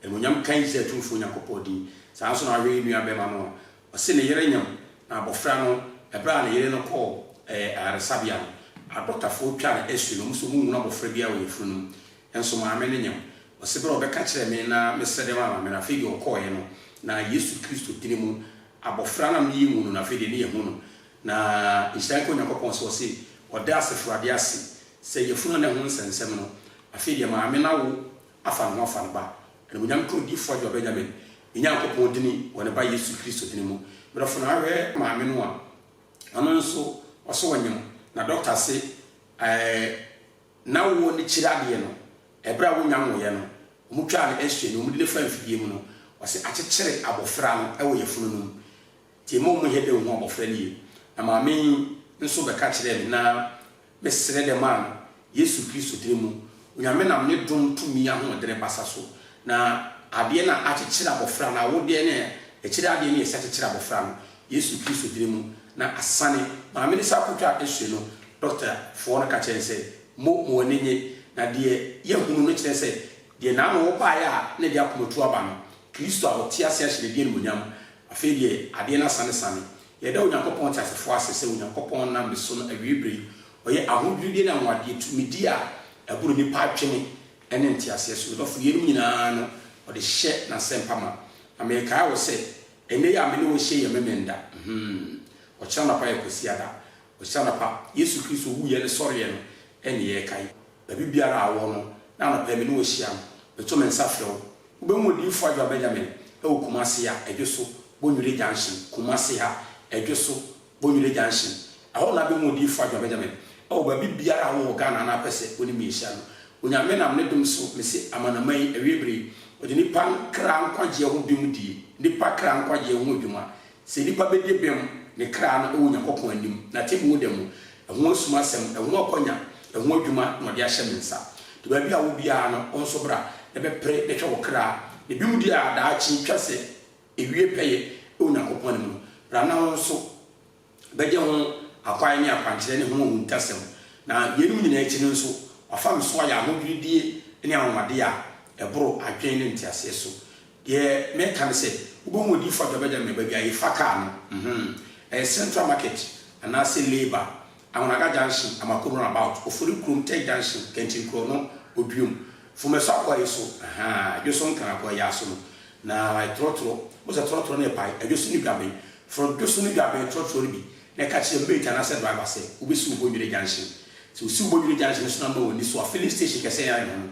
S1: Animuonyam nka Israel Tumfoɔ Nyankopɔn din. Saa ara nso na wahwɛ yɛn nua barima no a ɔse ne yere nyem, na abɔfra no, ɛberɛ a ne yere no kɔɔ ɛɛ ayaresabea no, adɔktafoɔ twaa no x-ray no, wɔn se wɔn nhunu abɔfra biara wɔ yafunu no mu, nso maame no nyem. Ɔse berɛ a ɔbɛka kyerɛɛ me na mesrɛ de maa maame no, afei deɛ ɔkɔɔeɛ no, na Yesu Kristo dini mu, abɔfra no a me yɛnhu no no, afei deɛ ne yɛhu no. Na nhyira nka Onyankopɔn sɛ ɔse ɔda asefo-Awurade ase sɛ yafunu a na ɛho nsɛnsɛm no, afei deɛ maame no awo afa ne ho afa ne ba. Animuonyam nka Odiyifoɔ Adwoa Benyamin, ne Nyankopɔn dini wɔ ne ba Yesu Kristo dini mu. Medɔfo na ahwɛ maame no a, ɔno nso ɔse ɔnyem, na dɔkta se ɛɛ n'awoɔ no kyiri adeɛ no, ɛberɛ a wɔnnya nwoeɛ no, wɔtwaa no x-ray no, wɔde no faa mfidie mu no, ɔse akyekyere abɔfra no wɔ yafunu no mu. Nti mma wɔn nyɛ dɛ nhu abɔfra no yie. Na maame yi nso bɛka kyerɛɛ me na Me serɛ dɛ maa no, Yesu Kristo dini mu, Onyame nam ne dom tumi ahoɔdene basa so, na adeɛ no a akyekyere abɔfra no, awodeɛ no a ɛkyere adeɛ no yɛ sɛ akyekyere abɔfra no, Yesu Kristo dini mu, na asane. Maame no san kɔtwaa x-ray no, dɔkta foɔ no ka kyerɛɛ no sɛ, Mo, mo ani nye, na deɛ yɛahunu no kyerɛ sɛ, deɛ n'ano wo baeɛ a na ɛde akomatuo aba no, Kristo a ɔte ase ahyɛ ne din animuonyam, afei deɛ adeɛ no asanesane. Yɛda Onyankopɔn teasefoɔ ase sɛ Onyankopɔn nam ne so no awiei berɛ yi ɔyɛ ahodwirideɛ ne anwanwadeɛ tumidie a ɛboro nnipa adwene ne nteaseɛ so. Me dɔfo, yeinom nyinaa no ɔde hyɛ n'asɛmpa ma. Na merekae wo sɛ ɛnnɛ yi a me ne wo rehyia yi yɛ Memenda. Hmm. Ɔkyena anɔpa yɛ Kwasiada. Ɔkyena anɔpa, Yesu Kristo wuiɛ ne sɔreɛ no ne yɛrekae. Baabi biara a wowɔ no, na anɔpa yi me ne wo ahyia no, meto me nsa frɛ wo Wobɛhu Odiyifoɔ Adwoa Benjamin wɔ Kumasi ha, Adwoso, Bonwire Junction, Kumasi ha, Adwoso, Bonwire Junction. Ɛhɔ na wobɛhu Odiyifoɔ Adwoa Benjamin wɔ baabi biara a wowɔ Ghana anaa wopɛ sɛ wo ne me hyia no. Onyame nam ne dom so, mese amanaman yi, awiei bere yi, ɔde nnipa kra nkwagyeɛ ho bem die, nnipa kra nkwagyeɛ ho adwuma, Sɛ nnipa bɛdi bem ne kra no wɔ Onyankopɔn anim, n'atemmuo da mu, ɛho asumasɛm, ɛho akwanya, ɛho adwuma na ɔde ahyɛ me nsa. Nti baabi a wɔ biara no, wo nso bra na bɛpere na hwɛ wo kra. Na binom deɛ a daakye twa sɛ ɛwie pɛyɛ wɔ Onyankopɔn anim no, bra na wo nso bɛgye ho akwan ne akwankyerɛ ne ho ahuntasɛm. Na yeinom nyinaa akyi no nso, wafa me so ayɛ ahodwiridie ne anwanwadeɛ a ɛboro adwene ne nteaseɛ so. Deɛ meka ne sɛ, wobɛhu odiyifoɔ Adwoa Benjamin baabi a yɛfa kaa no, mm-hmm, ɛyɛ Central Market anaasɛ Labour, Ahonaga Junction, Amakom Runabout, Ofori Kurom, Tech Junction, Kantin Kurono, Oduom, Fomɛso Akoa yi so, ahaa, Adwoso Nkran Akoa yi ara so no, na trɔtrɔ, wohu sɛ trɔtrɔ no repae, Adwoso ne Dwaben, frɛ Dwoso ne Dwaben trɔtrɔ no bi na ka kyerɛ mate anaasɛ driver sɛ wobɛsi wo Bonwire Junction. Sɛ wosi wo Bonwire Junction no so na ama w'ani so a, filling station kɛseɛ a ɛyɛ ho no,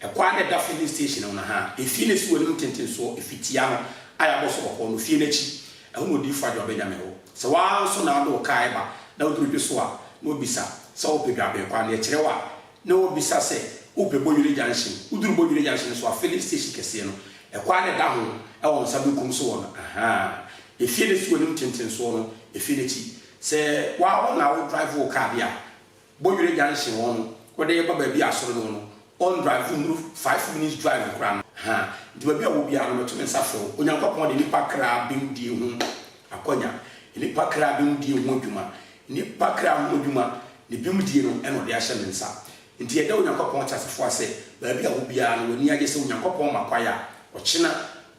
S1: ɛkwan no a ɛda filling station no ho no, ha, efie no a ɛsi w'anim ntentensoɔ, efitia no a yɛabɔ so kɔkɔɔ no, fie no akyi, ɛhɔ na Odiyifoɔ Adwoa Benjamin wɔ. Sɛ wo ara nso na wode wo kaa reba na woduru dwo so a, na wabisa sɛ wopɛ Dwaben kwan no, yɛkyerɛ wo a, na wabisa sɛ wopɛ Bonwire Junction. Woduru Bonwire Junction no so a, filling station kɛseɛ no, ɛkwan no a ɛda ho wɔ wo nsa benkum so hɔ no, ahaa, efie no a ɛsi w'anim ntentensoɔ no, efie no akyi. Sɛ wo ara wo na wo drive wo car deɛ a, Bɔdwere junction hɔ no, wode reba baabi a asɔre no wɔ no, on drive nnuru five minutes drive koraa no, ha, nti baabi a wɔ biara no, mɛto me nsa frɛ wo. Onyankopɔn de nnipa kra bemdie ho akwanya, nnipa kra bemdie ho adwuma, nnipa kra ho adwuma, ne bemdie no na ɔde ahyɛ me nsa. Nti yɛda Onyankopɔn teasefoɔ ase sɛ baabi a wɔ biara no, w'ani agye sɛ Onyankopɔn ma kwae a ɔkyena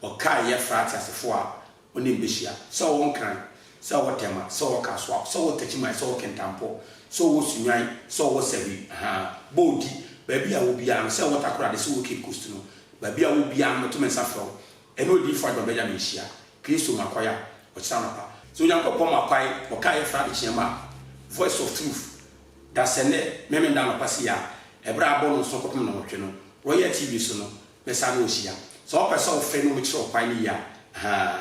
S1: ɔkae yɛ fra ateasefoɔ a Wo ne no bɛhyia. Sɛ ɔwɔ Nkran, sɛ ɔwɔ Tema, sɛ ɔwɔ Kasoa, sɛ ɔwɔ Takyiman, sɛ ɔwɔ Kintampo, sɛ ɔwɔ Sunyani, sɛ ɔwɔ Sahwi, ahaa, Bodi, baabi a ɔwɔ biara no, sɛ ɔwɔ Takoradi, sɛ ɔwɔ Cape Coast no, baabi a ɔwɔ biara no, mɛto me nsa frɛ wo. Ɛne Odiyifoɔ Adwoa Benjamin nhyia. Kristo ma kwae a, ɔkyena anɔpa. Sɛ Onyankopɔn ma kwae, ɔka yɛ fra adekyeɛ ma a, Voice of Truth, da sɛ nnɛ, Memenda anɔpa sei a, ɛberɛ a abɔ nnɔnson kɔpem nnɔnwɔtwe no, Royal TV so no, Mɛsan ne wo hyia. Sɛ wopɛ sɛ wofrɛ na wɔkyerɛ wo kwan no yie a, ahaa,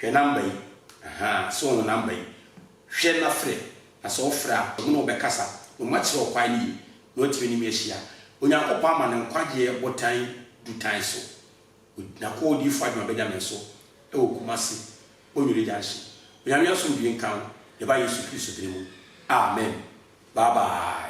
S1: hwɛ number yi, ahaa, so woahu number yi? Hwɛ na frɛ, na sɛ wofrɛ a, wɔne wo bɛkasa na wɔakyerɛ wo kwan no yie na woatumi ne me ahyia. Onyankopɔn ama ne nkwagyeɛ botan dutan so. N'akoa odiyifoɔ Adwuma Benjamin so wɔ Kumasi, Onyire Junction. Onyame asomdwie nka wo, ne Ba Yesu Kristo dini mu. Amen. Bye bye.